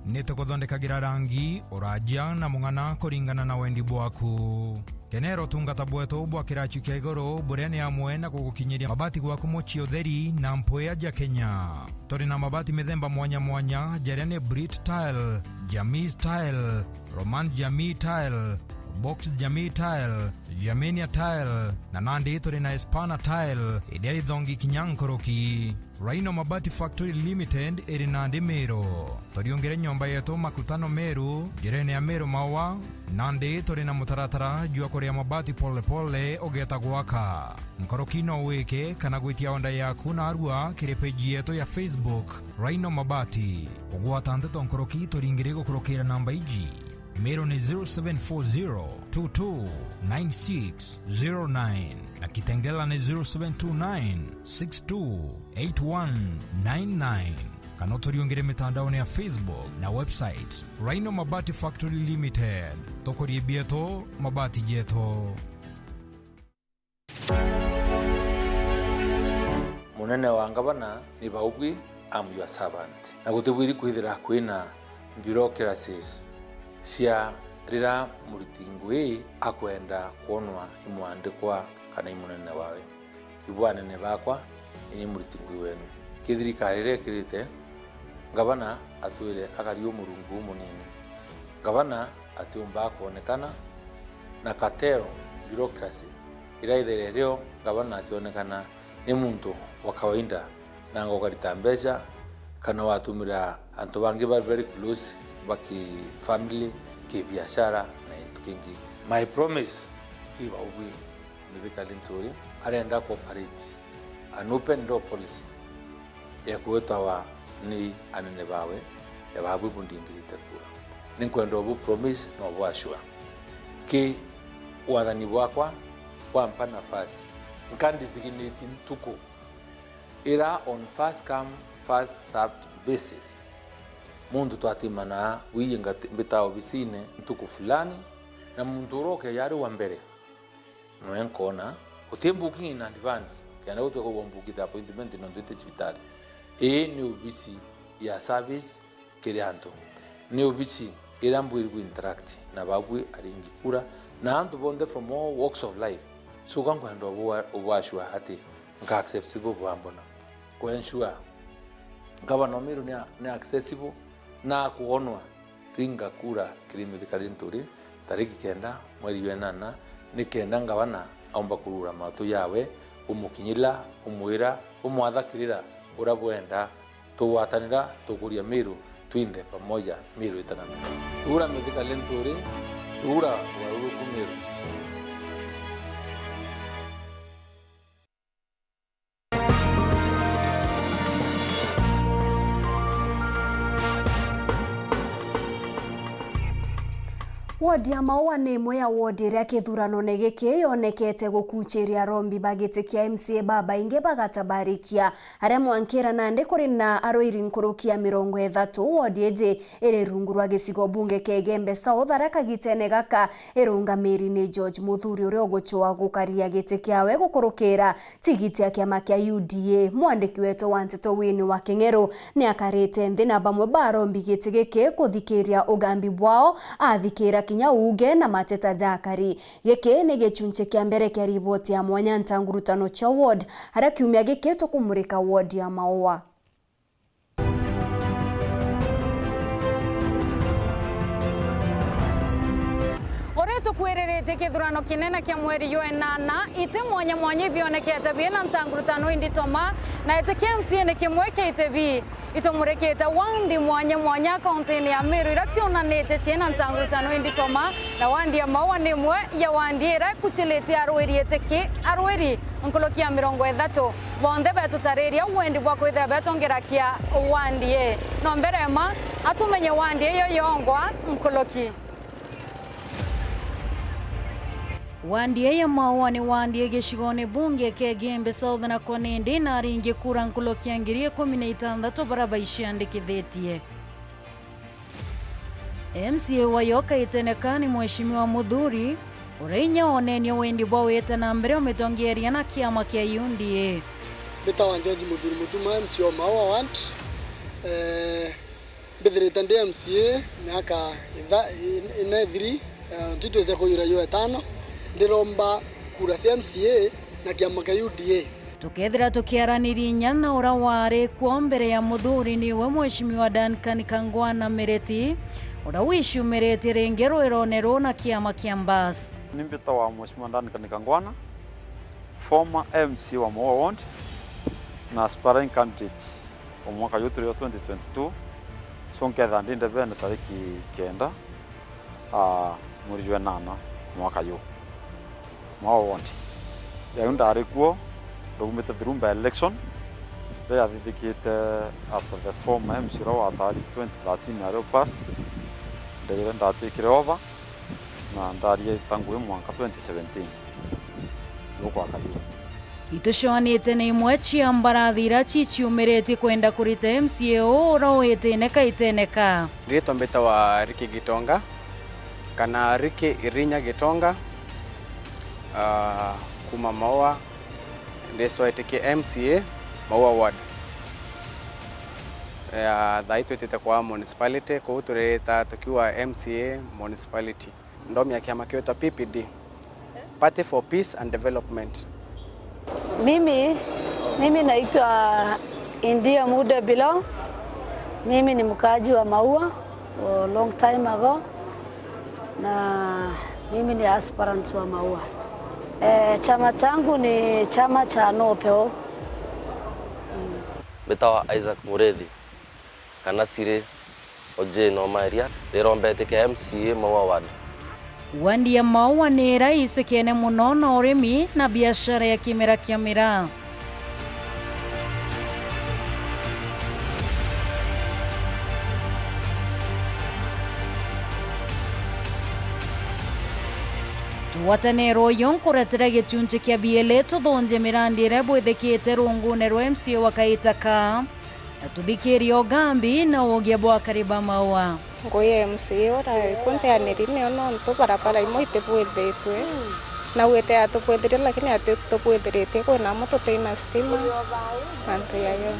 Ni tuguthondekagira rangi, uraja na mung'ana kuringana na wendi bwaku. Kenera utungata bwetu bwa kiraci kia iguru, buria ni amwe na gugukinyiria mabati gwaku mucii utheri na mpwea ja Kenya. Turi na mabati mithemba mwanya mwanya, jaria ni Brit Tile, Jamis Tile, Roman Jamii Tile, Box Jamii Tile, Germania Tile, na nandi turi na Espana Tile, iria ithongi kinya nkuruki. Rhino Mabati Factory Limited iri nandi Meru. Turiungire nyomba yetu Makutano Meru, njirene ya Meru Maua, nandi turi na mutaratara jwa kuria mabati pole pole ugeta gwaka. Nkuruki no wike kana gwitia onda yaku narua kiri page yetu ya Facebook, Rhino Mabati. Kugwata nteto nkuruki turingire gukurukira namba iji. Meru ni zero seven four zero two two nine six zero nine na Kitengela ni zero seven two nine six two eight one nine nine. Kana uturiungire mitandaone ya Facebook na website, Rhino Mabati Factory Limited. Tukurie bietu, mabati jetu. Munene wa ngavana ni baubwi, "I'm your servant." Na gutibwiri kwithira kwina bureaucracies cia rira muriti ngui akwenda kwonwa i mwandikwa kana i munene wawe. Ibwa anene bakwa, ini muriti ngui wenu. Ki thirikari iria ikirite, ngavana atwire akari u murungu umunini. Ngavana atiumbaa kwonekana na cartel, bureaucracy, iraithire rio ngavana akionekana ni muntu wa kawaida, nanga ukarita mbeca, kana watumira antu bangi ba very close ba ki family, ki biashara na gintu kingi. My promise ki baubwi, Mithika Linturi arenda ku operate an open door policy ya kwitawa ni anene bawe, ya babu bundingirite kura. Ninkwenda ubu promise na ubu assure. Ki wathani bwakwa bwampa nafasi, nka designate ntuku ira on first come, first served basis. Muntu twatimanaa, wiye ngati-, mbita obisine ntuku fulani, na muntu uria ukeja ari wa mbere, nwe nkona, uti booking in advance, kenda gutwika ugwa mbukite appointment nontu iti cibitari. Ii ni obisi ya service kiri antu. Ni obisi iria mbwirigwe interact na babwi aringi kura na antu bonthe from all walks of life. So, ka nkwenda ubu-, ubu assure ati nka accessible bwambona. Ku ensure ngavana o Meru ni a-, ni accessible na akwonwa. Ringa kura kiri Mithika Linturi tariki kenda mweri jwa inana, ni kenda ngavana aumba kurura matu jawe, bumukinyira, bumwira, bumwathakirira uria bwenda. Tugwatanira, tukuria Meru, twinthe pamoja, Meru itana mbere. Thuura Mithika Linturi, thuura ugaruruku Meru. Wodi ya Maua ni imwe ya wodi iria kithuranone giki yonekete gukuchiria arombi ba giti kia M C A babaingi bagatabarikia aria mwankira nandi kuri na arwiri nkuruki ya mirongo ithatu. Wodi iji iri rungu rwa gicigo bunge kia Igembe South, aria kagitene gaka irungamiri ni George Muthuri, uria ugucua gukaria giti kiawe gukurukira tigiti ya kiama kia U D A. Mwandiki wetu wa nteto Winnie wa King'eru ni akarite nthi na bamwe ba arombi giti giki kuthikiria ugambi bwao, athikira kinya uuge na mateta ja akari. Giki ni gicunchi kia mbere kia riboti ya mwanya ntangurutano cia ward, aria kiumia giki tukumurika ward ya Maua. Uria tukwiririte kithurano kinene kia mweri jwa inana, iti mwanya mwanya ibionekete biina ntangurutano indito ma, na iti kia M C A ni kimwe kia iti bii. Itumurikite wandi mwanya mwanya kauntini ya Meru iria cionanite ciina ntangurutano indito ma, na wandi ya Maua ni imwe ya wandi iria ikuchilite arwiri iti ki arwiri nkuruki ya mirongo ithatu. Bonthe betutariria wendi bwa kwithira betongerakia wandi ii. No mbere ma atumenye wandi iyo yongwa nkuruki. Wandi ii ya Maua ni wandi ii gicigone bunge kia Igembe South, na kwo nindi na aringi kura nkuruki ya ngiri ikumi na itantatu baria baiciandikithitie. M C A wa yo Kaiteneka ni Mheshimiwa Muthuri, uria inya onenie wendi bwa wita na mbere umitongeria na kiama kia U D A. Mbitawa George Muthuri Mutuma, M C A wa Maua Ward. Eh, mbithirite ndi M C A miaka itha-, in-, ina ithiri, eh, ntwitwite kuiyura yo etano. Ndiromba kura cia M C A na kiama kia U D A. Tukethira tukiaraniria inya na uria wari kuo mbere ya Muthuri, niwe Mheshimiwa Duncan Kangwana Mireti, uria wiciumiritie ringi rwirone ruu na kiama kia Mbas. Ni mbitawa Mheshimiwa Duncan Kangwana, former M C A wa Maua Ward na aspiring candidate wa mwaka juu turi o twenty twenty-two. So nkethira ndi ndebene tariki kenda, ah, mweri jwa enana mwaka juu. Maua Ward. Riu ndari kuo, ndaumite through by election, riria yathithikite after the former M C A uria watari twenty thirteen ario pass, ndaire ndatwikire over, na ndarie ta ngui mwanka twenty seventeen. Nigukwa karibu. Itucoanite na imwe cia mbarathi iria ciciumiritie kwenda kurita M C A uu uria witine Kaiteneka. Ritwa mbitawa Ricky Gitonga, kana Ricky Irinya Gitonga, ah, kuma Maua, ndicoetekie M C A Maua Ward. Ya, thaa ii twitite kwa municipality, kuu turita tukiuga M C A municipality. Ndomia kiama kiwitwa P P D, Party for Peace and Development. Mimi, mimi naitwa India Mude Bilo. Mimi ni mkaaji wa Maua for a long time ago, na mimi ni aspirant wa Maua. Eh, chama changu ni chama cha Nopeo. Mbitawa Isaac Murethi, kana Siri Ojei Nomairia, ndirombete kia M C A Maua Ward. Wandi ya Maua ni iria icikene mono na urimi na biashara ya kimera kia miraa. Tugwataniro uyu nkuretera gicunci kia bieli tuthunje mirandi iria bwithikite rungune rwa M C A wa Kaitaka. Na tuthikirie ugambi na ugia bwa Kariba Maua. Ngui ya M C A uria iku mpeaniri nio nontu barabara imwe itibwithitwe. Naugite atubwithirie, lakini atitubwithiritie, kwina amwe tutina stima, mantu yayo.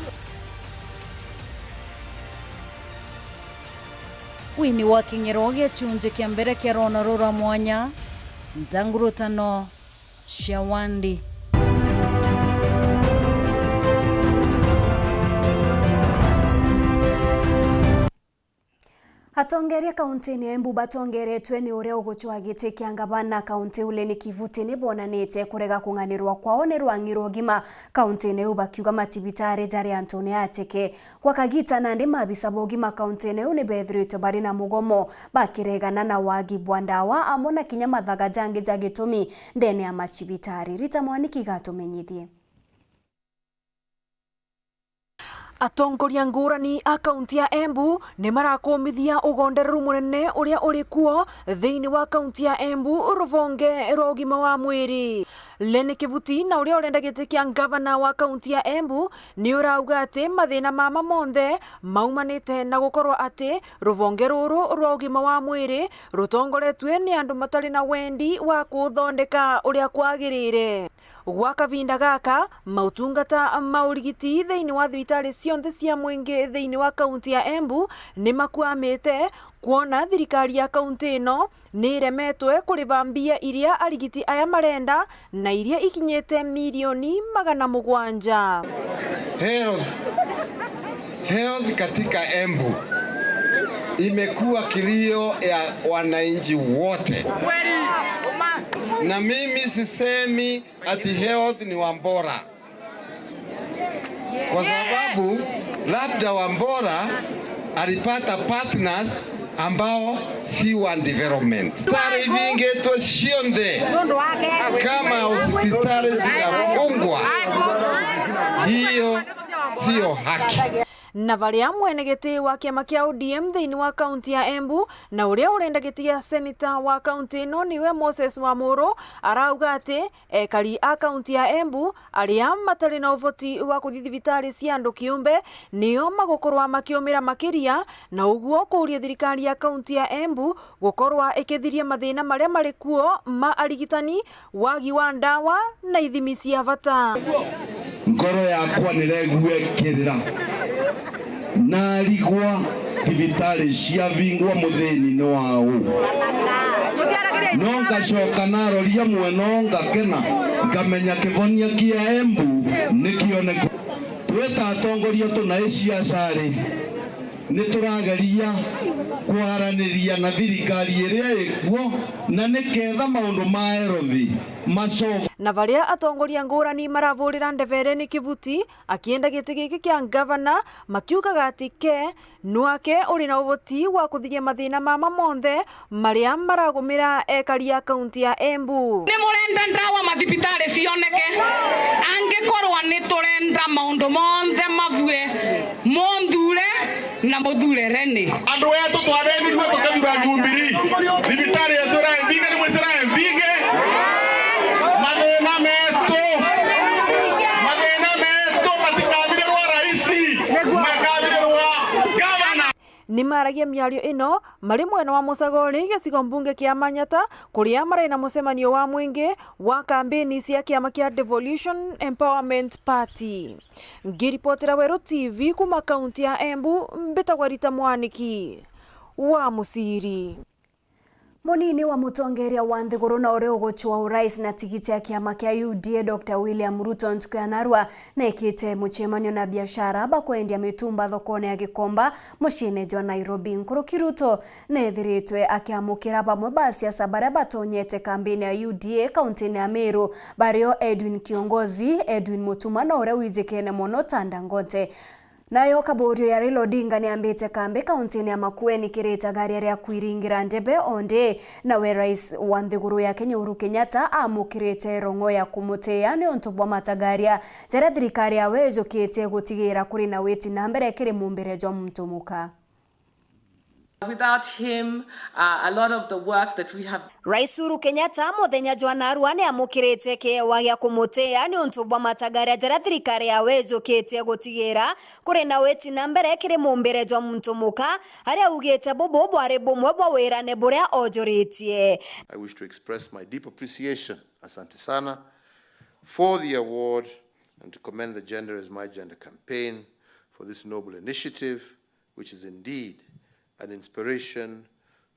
Wini wa king'ero gicunji kia mbere kia rwono rura mwanya, ntangurutano cia Wandi. Atongeria kauntiine ya Embu batongeretwe ni uria ugucwaa giti kia ngavana kaunti iu Leni Kivuti ni bonanite kurega kung'anirwa kwao ni rwang'i rwa ugima kauntiine iu, bakiuga macibitari jari antune ateke. Gwa kagiita nandi, maabisa ba ugima kauntiine iu ni beethiritwe bari na mugomo bakiregana na waagi bwa ndawa amwe na kinya mathaga jangi ja gitumi ndene ya macibitari. Rita Mwaniki igatumenyithie. Atongoria ngurani a kaunti ya Embu ni marakumithia ugondereru munene uria uri kuo thiini wa kaunti ya Embu, ruvonge rwa ugima wa mwiri. Leni Kivuti, na uria urenda giti kia ngavana wa kaunti ya Embu, ni urauga ati mathina mama monthe maumanite na gukorwa ati ruvonge ruru rwa ugima wa mwiri rutongoretue ni andu matari na wendi wa kuthondeka uria kwagirire. Gwa kavinda gaka, mautungata ma urigiti thiini wa thibitari cionthe cia mwingi thiini wa kaunti ya Embu ni makwamite, kwona thirikari ya kaunti ino ni iremetwe kuriva mbia iria arigiti aya marenda, na iria ikinyite milioni magana mugwanja. Health, health katika Embu imekuwa kilio ya wananchi wote. Na mimi sisemi ati health ni Wambora, kwa sababu labda Wambora alipata partners ambao si wa development. Hospitali ivingitwe cionthe, kama hospitali zinafungwa, hiyo sio haki. Na baria mwene giti wa kiama kia O D M thiini wa kaunti ya Embu na uria urenda giti gia seneta wa kaunti ino niwe Moses Wamuru arauga ati ekari a kaunti ya Embu aria matari na uvoti wa kuthi thibitari cia andu kiumbe nio magukorwa makiumira makiria, na uguo kuuria thirikari ya kaunti ya Embu gukorwa ikithiria mathina maria mari kuo ma arigitani, wagi wa ndawa na ithimi cia bata. Ngoro yakwa niregua ikirira, narigwa, thibitari ciavingwa, muthini ni wa u? No ngacoka naroria mwena u ngakena, ngamenya kivonia kia Embu nikioneka. Twi ta atongoria tuna i ciaca ri, ni turageria kwaraniria na thirikari iria ikuo, na niketha maundu ma health macoke. Na baria atongoria ngurani maravurira ndebere ni kibuti, akienda giti giki kia ngavana, makiugaga ati ke nwake uri na uvoti wa kuthiria mathina mama monthe maria maragumira ekari a kaunti ya Embu. Ni murenda ndawa mathibitari cioneke? Angikorwa ni turenda maundu monthe mavue, munthure na muthure Rene. Andu etu twathĩnirue tukithura Jubilee, thibitari yetu irae mbinge, ni mwicirae mbinge. Mathina metu, mathina metu matikathirwa raisi, makathirwa gavana. Ni maragia miario ino mari mwena wa Mucagori, gicigo mbunge kia Manyata, kuria marai na mucemanio wa mwingi wa kambeni cia kiama kia Devolution Empowerment Party. Ngiripotera Weru T V kuma kaunti ya Embu, mbitagwa Rita Mwaniki wa Muciri. Munini wa mutongeria wa nthiguru na uria ugucwa urais na tigiti ya kiama kia U D A, Doctor William Ruto, ntuku ya narua neekite mucemanio na biashara ba kwendia mitumba thokone ya Gikomba muciine jwa Nairobi. Nkuruki Ruto neethiritwe akiamukira bamwe ba asiasa baria batonyete kambini ya U D A kauntini ya Meru, bario Edwin Kiongozi, Edwin Mutuma na uria wijikene mono ta Dangote. Nayo kaburio ya Raila Odinga niambite kambi kauntini ya Makueni kirita garia ria kwiringira ndebe, ondi nawe rais wa nthiguru ya Kenya Uhuru Kenyatta amukirite rong'o ya kumutia niuntu bwa matagaria jaria thirikari yawe ijukitie gutigira kuri na witi na mbere kiri mumbire jwa muntu muka. Without him, uh, a lot of the work that we have Rais Uhuru Kenyatta muthenya jwa narua ni amukirite kiewa gia kumutia niuntu bwa matagaria jaria thirikari yawe ijukitie gutigira kuri na witi na mbere kiri mumbire jwa muntu muka, aria augite bubu bwari bumwe bwa wirane buria ojuritie. I wish to express my deep appreciation, asante sana, for the award and to commend the Gender is My Gender campaign for this noble initiative, which is indeed an inspiration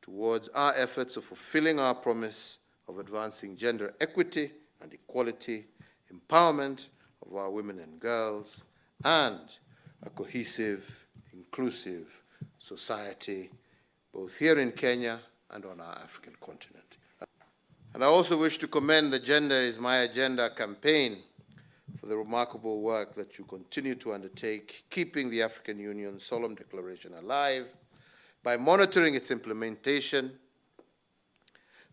towards our efforts of fulfilling our promise of advancing gender equity and equality, empowerment of our women and girls, and a cohesive, inclusive society, both here in Kenya and on our African continent. And I also wish to commend the Gender is My Agenda campaign for the remarkable work that you continue to undertake, keeping the African Union Solemn Declaration alive by monitoring its implementation,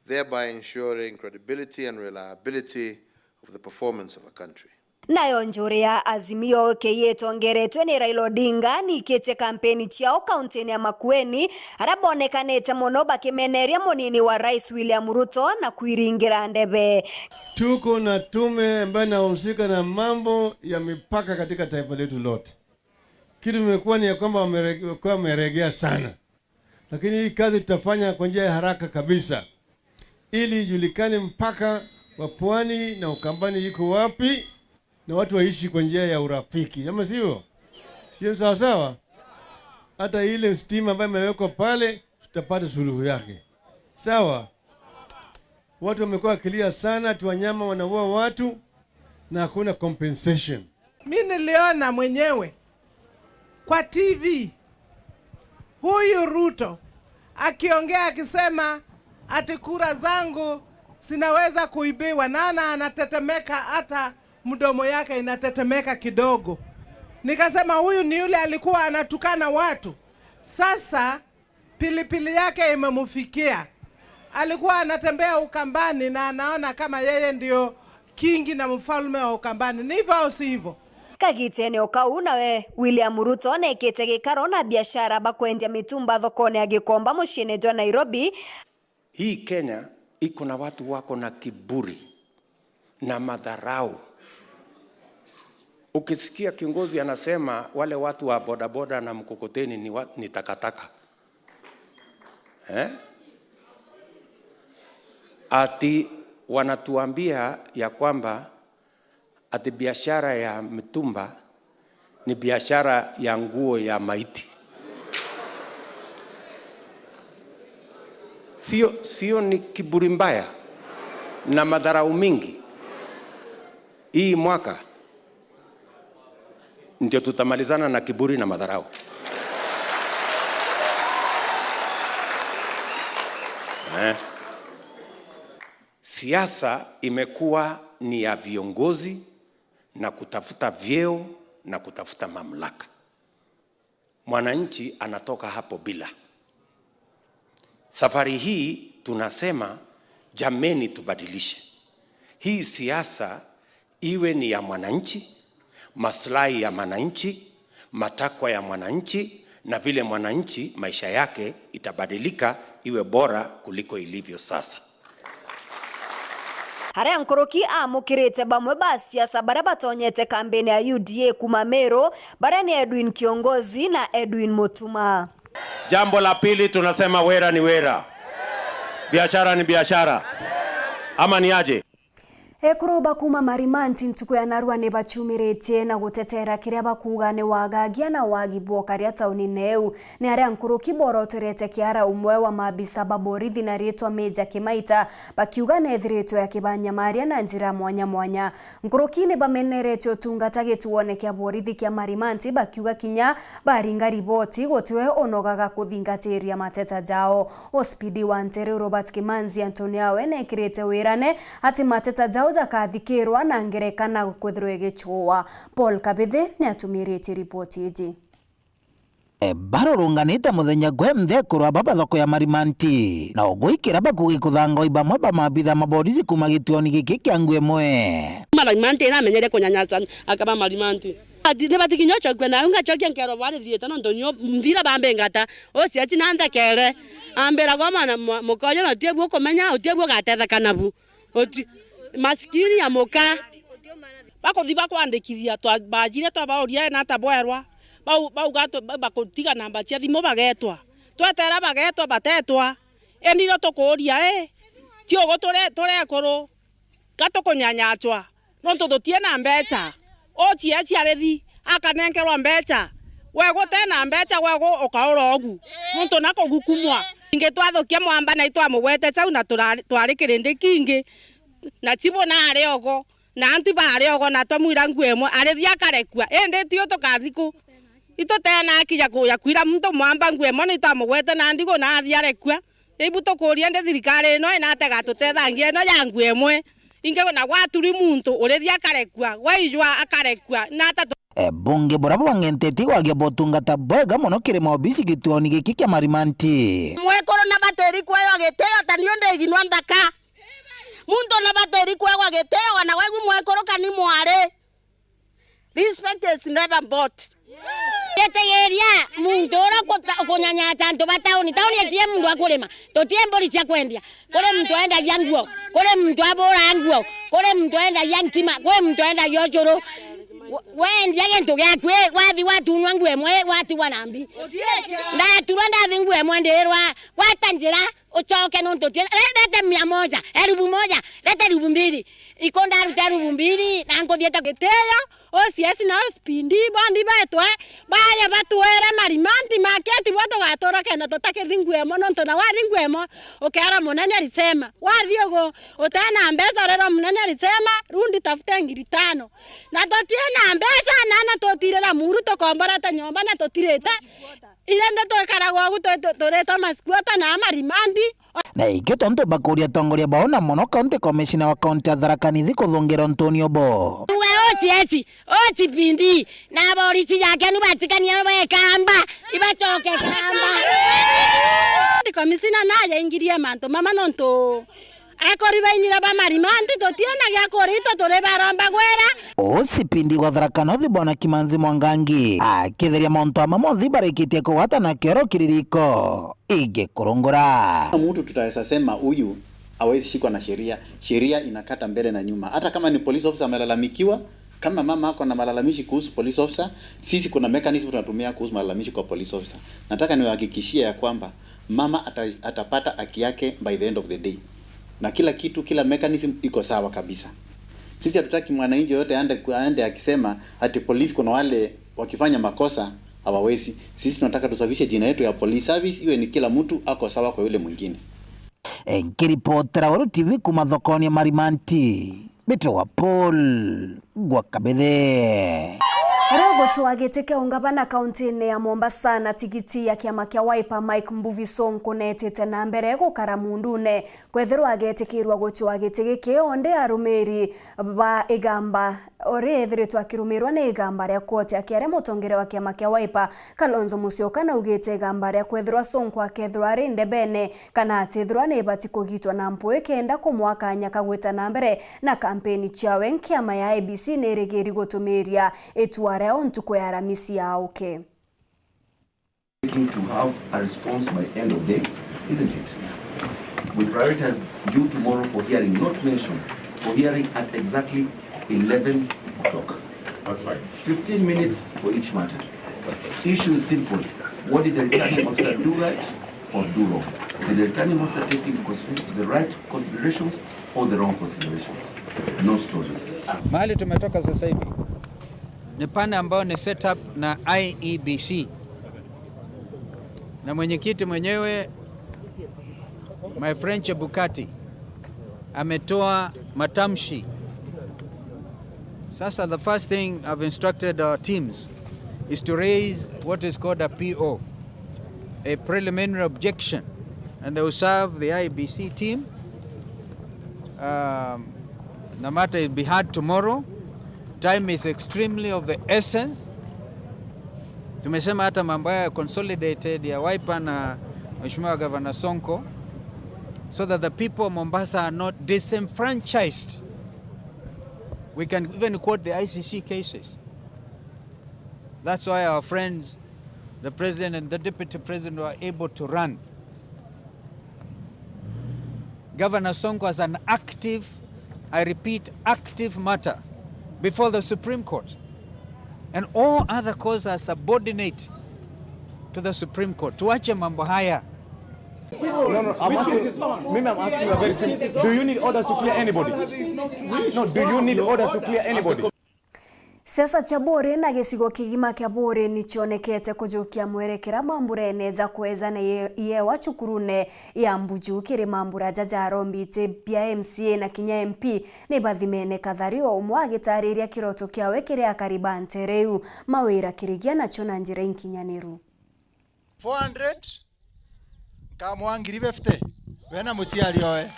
thereby ensuring credibility and reliability of the performance of a country. Nayo njuri ya Azimio K itongeretwe ni Raila Odinga niikitie kampeni ciao kauntini ya Makueni, aria bonekanite mono bakimeneria munini wa rais William Ruto na kwiringira ndebe. Tuko na tume ambayo inahusika na mambo ya mipaka katika taifa letu lote. Kitu imekuwa ni ya kwamba wamerege-, wameregea sana. Lakini hii kazi tutafanya kwa njia ya haraka kabisa, ili ijulikane mpaka wa Pwani na Ukambani iko wapi, na watu waishi kwa njia ya urafiki, ama sivyo? Sio sawa sawa? Hata ile stima ambayo imewekwa pale, tutapata suluhu yake. Sawa? Watu wamekuwa wakilia sana ati wanyama wanaua watu na hakuna compensation. Mi niliona mwenyewe kwa T V huyu Ruto akiongea akisema ati kura zangu zinaweza kuibiwa, naona anatetemeka, hata mdomo yake inatetemeka kidogo. Nikasema, "Huyu ni yule alikuwa anatukana watu." Sasa pilipili yake imemfikia. Alikuwa anatembea Ukambani na anaona kama yeye ndio kingi na mfalme wa Ukambani. Ni hivyo au si hivyo? Kagitene o kau, nawe William Ruto neekite gikaro na biashara ba kwendia mitumba thokone ya Gikomba muciine jwa Nairobi. Hii Kenya iko na watu wako na kiburi na madharau. Ukisikia kiongozi anasema wale watu wa bodaboda na mkokoteni ni wa-, ni takataka. Eh? Ati wanatuambia ya kwamba ati biashara ya mitumba ni biashara ya nguo ya maiti. Sio, sio ni kiburi mbaya na madharau mingi? Hii mwaka ndio tutamalizana na kiburi na madharau. Eh. Siasa imekuwa ni ya viongozi na kutafuta vyeo na kutafuta mamlaka. Mwananchi anatoka hapo bila. Safari hii tunasema, jameni, tubadilishe. Hii siasa iwe ni ya mwananchi, maslahi ya mwananchi, matakwa ya mwananchi, na vile mwananchi maisha yake itabadilika iwe bora kuliko ilivyo sasa. Aria nkuruki aamukirite bamwe ba siasa baria batonyete kambini ya U D A kuuma Meru, baria ni Edwin Kiongozi na Edwin Mutuma. Jambo la pili, tunasema wera ni wera, biashara ni biashara, ama ni aje? Ekuru ba kuuma Marimanti ntuku ya narua ni bachumiritie na gutetera kiria bakuuga ni wagagia na wagi bwa ukaria taunine iu. Ni aria nkuruki boroterete kiara umwe wa maabisa ba borithi na riitwa Major Kimaita, bakiuga neethiritwe akibanyamaria na njira mwanya mwanya. Nkuruki ni bamenerete utungata gituone kia borithi kia Marimanti, bakiuga kinya baringa riboti, gutiwe unogaga kuthingatiria mateta jao. O speed wa Nteru Robert Kimanzi Antonio awe neekirite wirane ati mateta jao jakathikirwa na ngerekana kwithirwa igichua. Paul Kabithi niatumiritie riboti iji. E, barurunganite muthenya gwe nthe kurwa baba thoko ya Marimanti, na ugwikira bakugi kuthangoi bamwe ba maabitha ma borisi kuuma gituoni giki kia Nguemwe. Marimanti iramenyere kunyanyasa akaba Marimanti. Ati, ni batikinya ucokia nayo, ngacokia nkero bwarithiite, nontu nio nthira bambingata. Uciaci na nthekere. Ambira, gwa mwana mwa-, muka uyu na uti bu ukumenya, uti bu ugatetheka nabu. Uti-, maskini ya muka. Bakuthi bakwandikithia, twa-, bajire twabauria, "Ena ata bwerwa?" Bau, bauga tu-, ba-, bakutiga namba cia thimu bagetwa. Twetera bagetwa, batetwa. Indi irio tukuuria, ii, ti ugu turi, turi ekuru? Ka tukunyanyachwa nontu tutie na mbecha? Ucieci arithi akanenkerwa mbecha, we gute na mbecha, we gu-, ukaura ugu nontu na kugukumwa. Ingi twathukia mwamba na itwamugwete chau na turari, twari kirindi kingi, na chibu nari ogo, na antu bari ogo, na twamwira Nguemwe arithi akarekua, indi tio tukathi ku? Itutena haki ya ku-, ya kwira muntu mwamba Nguemwe ni twamugwete na ndigu na athi arekua. Ibu tukuuria ndi thirikari ino inate gatutethangia ino ya Nguemwe? Ingi na gwaturi muntu urithi akarekua, gwaijwa akarekua, nata tu- E, bungi buria bwang'entetie gwagia botungata bwega mono kiri maobisi gituoni giki kia Marimanti. Mwekuru na batiri kwegwa gitio ta niu ndiginwa nthaka. Muntu na batiri kwegwa gitio, wana wegu mwekuru kani mwari. Respect is never bought. Gitigiria muntu uria ukuta-, ukunyanyata antu ba tauni. Tauni itie muntu akurima. Tutie mburi cia kwendia. Kuri muntu endagia nguo. Kuri muntu abura nguo. Kuri muntu endagia nkima. Kuri muntu endagia ucuru. We-, wendia gintu giaku, ii, wathi watunwa Nguemwe, watigwa na mbi. Ndaturwa ndathi Nguemwe ndirwa, gwata njira. Ucoke nontu ti-, re-, rete mia moja, elfu moja, rete elfu mbili. Iko ndaruta elfu mbili, na nkuthiete gitio, O C S na O C P D, bondi betwe, baye batwere Marimanti market bo tugatura kenda tutakithi Nguemwe, nontu na wathi Nguemwe, ukeera munene alisema. Wathi ugu, utena mbeca, urerwa munene alisema, rudi tafute ngiri tano. Na tutie na mbeca, na na tutirira muru, tukomborete nyomba, na tutirite. Indi twikaragwa ugu twi-, tu-, turitwa masquatter na Marimanti. Na ingi tontu bakuria atongoria bao na mono County Commissioner wa County ya Tharaka Nithi kuthungira untuni ubu. Uga O C S, O C P D, na borisi yake ni batikania bekamba, ibacoke kamba. County Commissioner naye aingirie mantu mama nontu akori bainyira ba Marimanti, tutina gia kuria, itwe turi baromba gwira. O C P D wa Tharaka North Bwana Kimanzi Mwangangi akitheria mauntu ama monthe barikitie kugwata na kioro kiririko igikurungura. Mtu tutaweza sema huyu hawezi shikwa na sheria. Sheria inakata mbele na nyuma. Hata kama ni police officer amelalamikiwa, kama mama ako na malalamishi kuhusu police officer, sisi kuna mechanism tunatumia kuhusu malalamishi kwa police officer. Nataka niwahakikishie ya kwamba mama ata-, atapata haki yake by the end of the day. Na kila kitu, kila mechanism iko sawa kabisa. Sisi hatutaki mwananchi yoyote aende, aende akisema ati polisi kuna wale wakifanya makosa hawawezi. Sisi tunataka tusafishe jina yetu ya police service, iwe ni kila mtu ako sawa kwa yule mwingine. Nkiripotera Weru T V kuma thokoni ya Marimanti, mbitagwa Paul Gwakabithe. Aria ugucwa giti kia ungavana kaunti-ini ya Mombasa na tigiti ya kiama kia Wiper, Mike Mbuvi Sonko neetite na mbere gukara muundune kwethirwa agetikirwa gucwa giti giki, onde arumiri ba igamba ori ethiritwe akirumirwa ni igamba ria kwotia kiaria mutongere wa kiama kia Wiper, Kalonzo Musyoka naugite igamba ria kwethirwa Sonko akethirwa ari ndebene kana atithirwa ni ibati kugitwa na mpui kenda kumwa kanya ka gwita na mbere na kampeni ciawe. Nkiama ya I E B C ni irigiri gutumiria itua riao ntuku ya Aramisi ya uke. Looking to have a response by end of day, isn't it? We prioritize due tomorrow for hearing, not mention, for hearing at exactly eleven o'clock. That's fine. Fifteen minutes for each matter. Issue is simple. What did the returning officer do right or do wrong? Did the returning officer take into consideration the right considerations or the wrong considerations? No stories. Mahali tumetoka sasa hivi ni pande ambayo ni set up na I E B C na mwenyekiti mwenyewe, my friend Chebukati, ametoa matamshi. Sasa, the first thing I've instructed our teams is to raise what is called a P O, a preliminary objection, and they will serve the I E B C team. Um, the matter will be heard tomorrow. Time is extremely of the essence. Tumesema hata mambo haya ya consolidated ya Wiper na Mheshimiwa Governor Sonko, so that the people of Mombasa are not disenfranchised. We can even quote the I C C cases. That's why our friends, the president and the deputy president, were able to run. Governor Sonko has an active, I repeat, active matter before the Supreme Court. And all other causes are subordinate to the Supreme Court. Tuache mambo haya. No, no, I'm asking, mimi, I'm asking you a very simple. Do you need orders to clear anybody? No, do you need orders to clear anybody? Siasa cia Buuri na gicigo kigima kia Buuri ni cionekete kujukia mwerekera mamburene ja kwejana ie-, iewa cukurune ya Mbuju kiri mambura jaja arombite bia M C A na kinya M P ni bathimene kathari, o umwe agitariria kiroto kiawe kiri akari ba ntere iu mawira kirigia nacio na njira inkinyaniru. Four hundred, nkamwa ngiri fifty, we na muciari oe.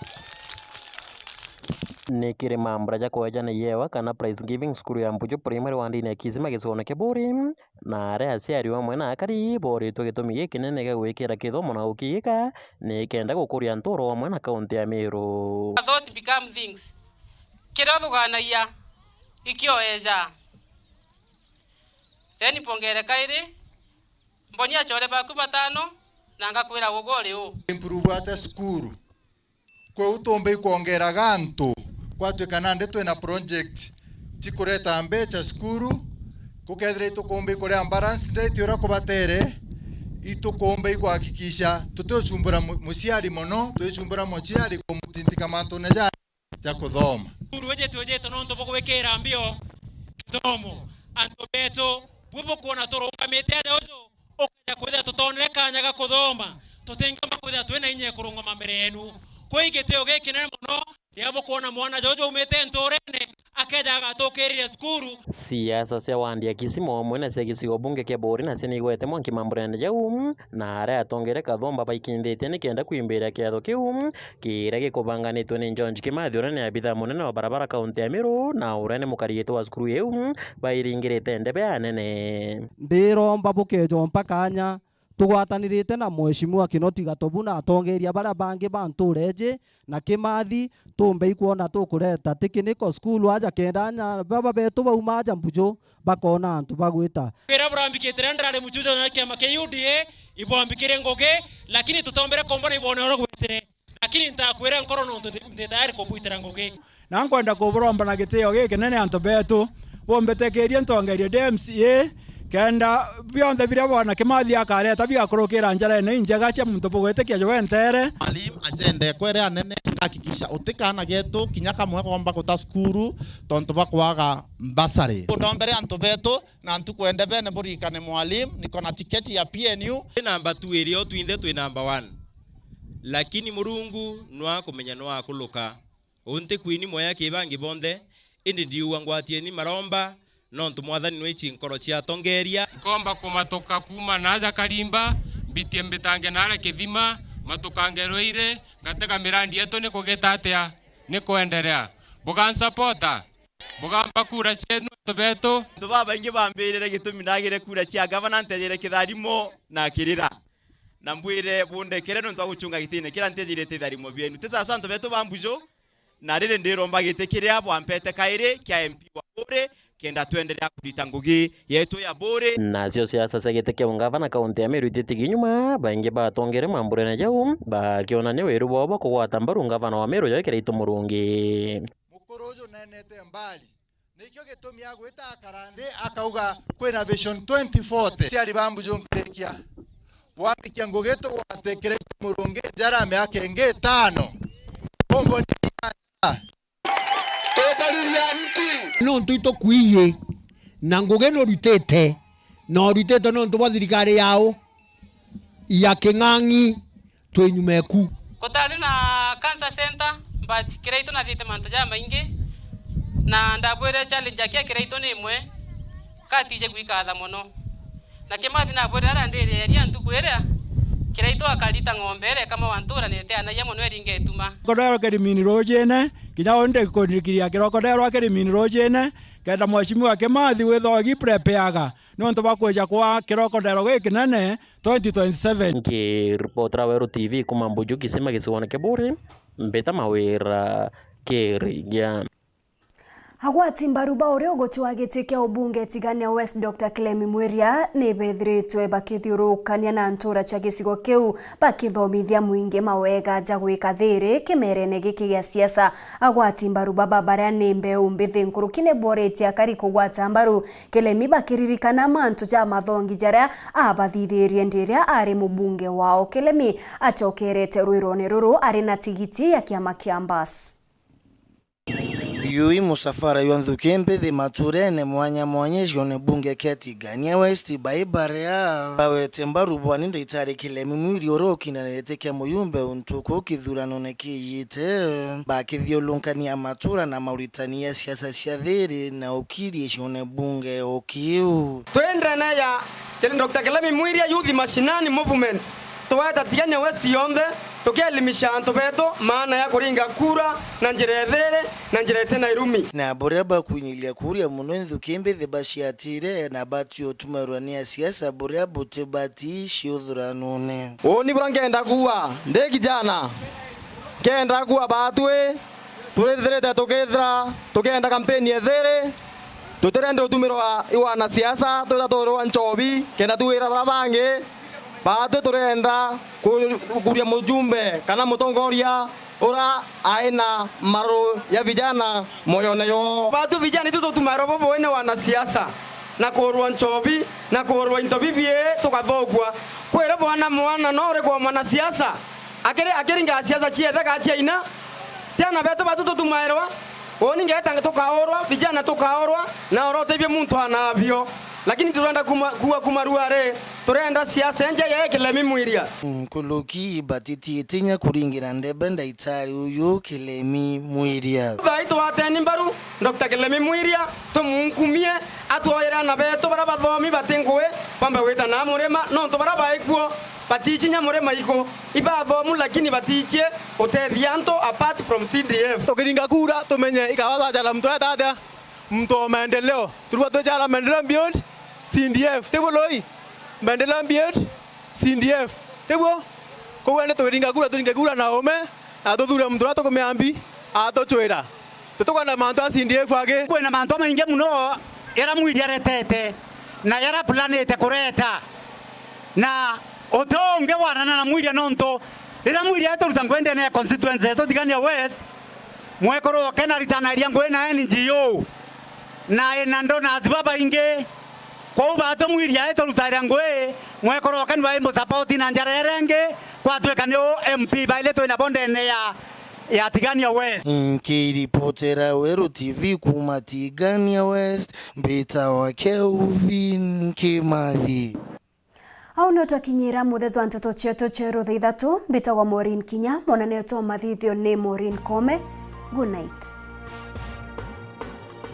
Ni kiri mambura ja kwejana iewa kana prize giving, cukuru ya Mbuju Primary wandini ya Kisima gicigoone kia Buuri, na aria aciari amwe na akari boritwe gitumi gikinene gia gwikira kithomo na gukiika ni kenda gukuria nturo amwe na kaunti ya Meru. Thought become things. Kiria uthuganagia ikio eja. Then mpongere kairi, mbonia achore baku batano, na ngakwira ugu uri u. Improve ata cukuru? Kwou tuumba ikwongeraga antu, gwatuika nandi twina project cikureta mbecha cukuru, gukethira itukumba ikuria balance rate uria kubatere, itukumba ikwakikisha tutiuchumbura mu-, muciari mono, twichumbura muciari kumutintika mantune ja ja kuthoma. Cukuru iji twijite nontu bwa gwikira mbio kithomo. Antu betu, bwi bukwona turungamite aja uju, ukaja kwithira tutonere kanya ga kuthoma, tutingiumba kwithira twina inya ya kurungama mbere yenu. Kwi gitio gikinene mono riria bukwona mwana juju aumite nturene, akeja agatukiriria cukuru. Siasa cia wandi ya Kisima amwe na cia gicigo bunge kia Buuri nacio ni igwete mwanki mamburene jau, na aria atongeria Kathomba baikinditie ni kenda kwimbira kiatho kiu, kiria gikubanganitwe ni George Kimathi, uria ni abitha munene wa barabara kaunti ya Meru, na uria ni mukarigiti wa cukuru iu, bairingirite ndebe anene. Ndiromba bukejompa kanya Tugwatanirite na Mheshimiwa Kinoti Gatobu na atongeria baria bangi ba ntuura iji na Kimathi, tumbe ikwona tukureta technical school aja kenda aana baba betu bauma aja Mbuju bakona antu ba gwita. Wira burambikite riria ndirari Mbuju na kiama kia U D A, ibwambikire ngugi, lakini tutombere kumbona ibwone uria gwitire. Lakini ntakwira nkoro nontu ndi, ndi tayari kubwitira ngugi. Na nkwenda kuburomba na gitio gikinene antu betu, bumbetekirie ntongerie ndi M C A, kenda bionthe biria bwana Kimathi akareta bigakurukira njarene injega cia muntu bugwitikia jwe ntere. Mwalimu acende kwere anene, ngahakikisha uti kaana getu kinya kamwe komba guta cukuru tontu bwa kwaga mbasari. Ndombere antu betu na ntuku endebene buririkane mwalimu, niko na tiketi ya P N U. Twi namba two irio twinthe twi namba one. Lakini Murungu nwa kumenya nwa akuluka. Unti kwini mweya ki bangi bonthe, indi ndiuga ngwatieni maromba, nontu Mwathani nwichi nkoro cia atongeria. Nkomba kumatuka kuuma naaja Karimba, mbitie mbitange naare Kithima, matukange Rwairi, ngatega mirandi yetu ni kugita atia, ni kwenderea. Bugansapota? Bugamba kura cienu antu betu? Antu babaingi bambirire gitumi ndagire kura cia gavana, ntejere kitharimo na kirira. Na mbwire bundekere nontu bwa gucunga gitine kiria ntejirite itharimo bienu. Ti sasa antu betu ba Mbuju, na riri ndiromba giti kiria bwampete kairi kia M P wa Buuri, kenda twenderea kurita ngugi yetu ya Buuri. Nacio siasa cia giti kia ungavana kaunti ya Meru ititigi nyuma, baingi batongere mamburene jau, bakionania wiru bwao bwa kugwata mbaru ngavana wa Meru Joy Kiraitu Murungi. Mukuru uju nenete mbali. Nikio gitumi agwita akara nthi, akauga, "Kwina Vision twenty forty." Aciari ba Mbuju nkirikia. Bwambikia ngugi tugwate Kiraitu Murungi njara miaka ingi itano. Bombo ni Tukariria nti. Nontu itukwiyi, na ngugi nurutite, na urutite nontu bwa thirikari yao ya king'ang'i. Twi nyuma eku. Gutari na cancer center, but Kiraitu nathite mantu jamaingi, na ndabwire challenge ya kia Kiraitu ni imwe, katije gwikatha mono. Na Kimathi nabwire aria ndiriaria ntuku iria Kiraitu akarita ng'ombe iria ikamawa ntura na itianagia mono iringa ituma. Krokodero kirimini rujine, kinya undi kundirikiria krokodero kirimini rujine, kenda Mheshimiwa Kimathi withwa ugiprepeaga nontu bwa kwija kwa kirokodero gikinene twenty twenty-seven. Nkiripotera Weru T V kuma Mbuju Kisima gicigoone kia Buuri, mbita Mawira Kirigia. Agwati mbaru ba uria ugucwa giti kia ubunge Tigania West, Doctor Clemi Mwiria, ni bethiritwe bakithiurukania na ntura cia gicigo kiu, bakithomithia mwingi mawega ja gwika thiri kimerene giki gia siasa. Agwati mbaru baba baria ni mbeu mbithi nkuruki ni boritie akari kugwata mbaru Clemi bakiririkana mantu ja mathongi jaria aabathithirie ndi iria ari mubunge wao. Clemi acokerete rwirone ruru ari na tigiti ya kiama kia Mbas. Yui musafara jwa nthuki mbithi maturene mwanya mwanya gicigoone bunge kia Tigania West, bai baria bawete mbaru bwani Ndagitari Clemi Mwiria uria ukindanirite kia muyumbe untuku kithuranone kiijite, bakithiulunkania matura na mauritani ya siasa cia thiri na ukiri gicigoone bunge o kiu. Twendene ya Doctor Clemi Mwiria Youth Mashinani Movement, tweta Tigania West yonthe, tukielimisha antu betu maana ya kuringa kura na njira ithiri na njira iti na irumi. Na buria bakwinyiria kuria muno nthuki mbithi baciatire na bati utumirwa ni asiasa buria buti bati ciuthuranone. Uuni buria nkenda kuuga, ndi kijana, nkenda kuuga baatwi turithirite tukithira tukienda kampeni ithiri, tutirenda utumirwa i wanasiasa, twita tuurwa nchobi, kenda tuwira baria bangi, baatwi turenda ku-, kuria mujumbe kana mutongoria uria ai na maru ya vijana moyone yoo. Baatwi vijana itu tutumairwa bubui ni wanasiasa, na kuurwa nchobi, na kuurwa into bibii tukathokua. Kwire bwana mwana no uri kwa mwanasiasa, akiri, akiringa siasa ciethe ka ciaina, ti ana betu batu tutumairwa. Uuni ngeeta tukaurwa, vijana tukaurwa, na oro utethia muntu anabio. Lakini turenda kuma, kuua kuma ruari, turenda siasa enje ya Clemi Mwiria. Nkuruki batitiite inya kuringira ndebe ndaitari uyu Clemi Mwiria. Thaai twateni mbaru Doctor Clemi Mwiria, tumunkumie, atwoyere ana betu baria bathomi bati ngui, bambe gwita na murima, nontu baria baikuo batiici nya murima iku. Ibathomu lakini batiicie utethia antu apart from C D F. Tukiringa kura tumenye ikaba twacala muntu areta atia, muntu wa maendeleo. Turua twicala maendeleo beyond C D F. Ti buloi? Maendeleo beyond C D F, tiguo? Koguo ni tugiringa kura, turinge kura na ume, na tuthure muntu uria tukumea mbi, atucwira. Tutukana mantu a C D F angi. Kwina mantu maingi mono jaria Mwiri aretete na jaria planite kureta. Na uti ungi warana na Mwiria nontu riria Mwiria eturuta ngui ndene ya constituency yetu Tigania West, mwekuru oke na ritanagiria ngui na N G O na ina donors babaingi. Kwou batu Mwiria eturutagira ngui, mwekuru oke ni baimusapoti na njara iria ingi, kwatwika ni u M P baili twina bo ndene ya, ya Tigania West. Nkiripotera Weru T V kuuma Tigania West, mbitawa Kelvin Kimathi. Au nio twakinyira mutheto wa nteto cietu cia rutha ithatu. Mbitagwa Maureen Kinya, mwonanio twa mathithio ni Maureen Kome. Good night.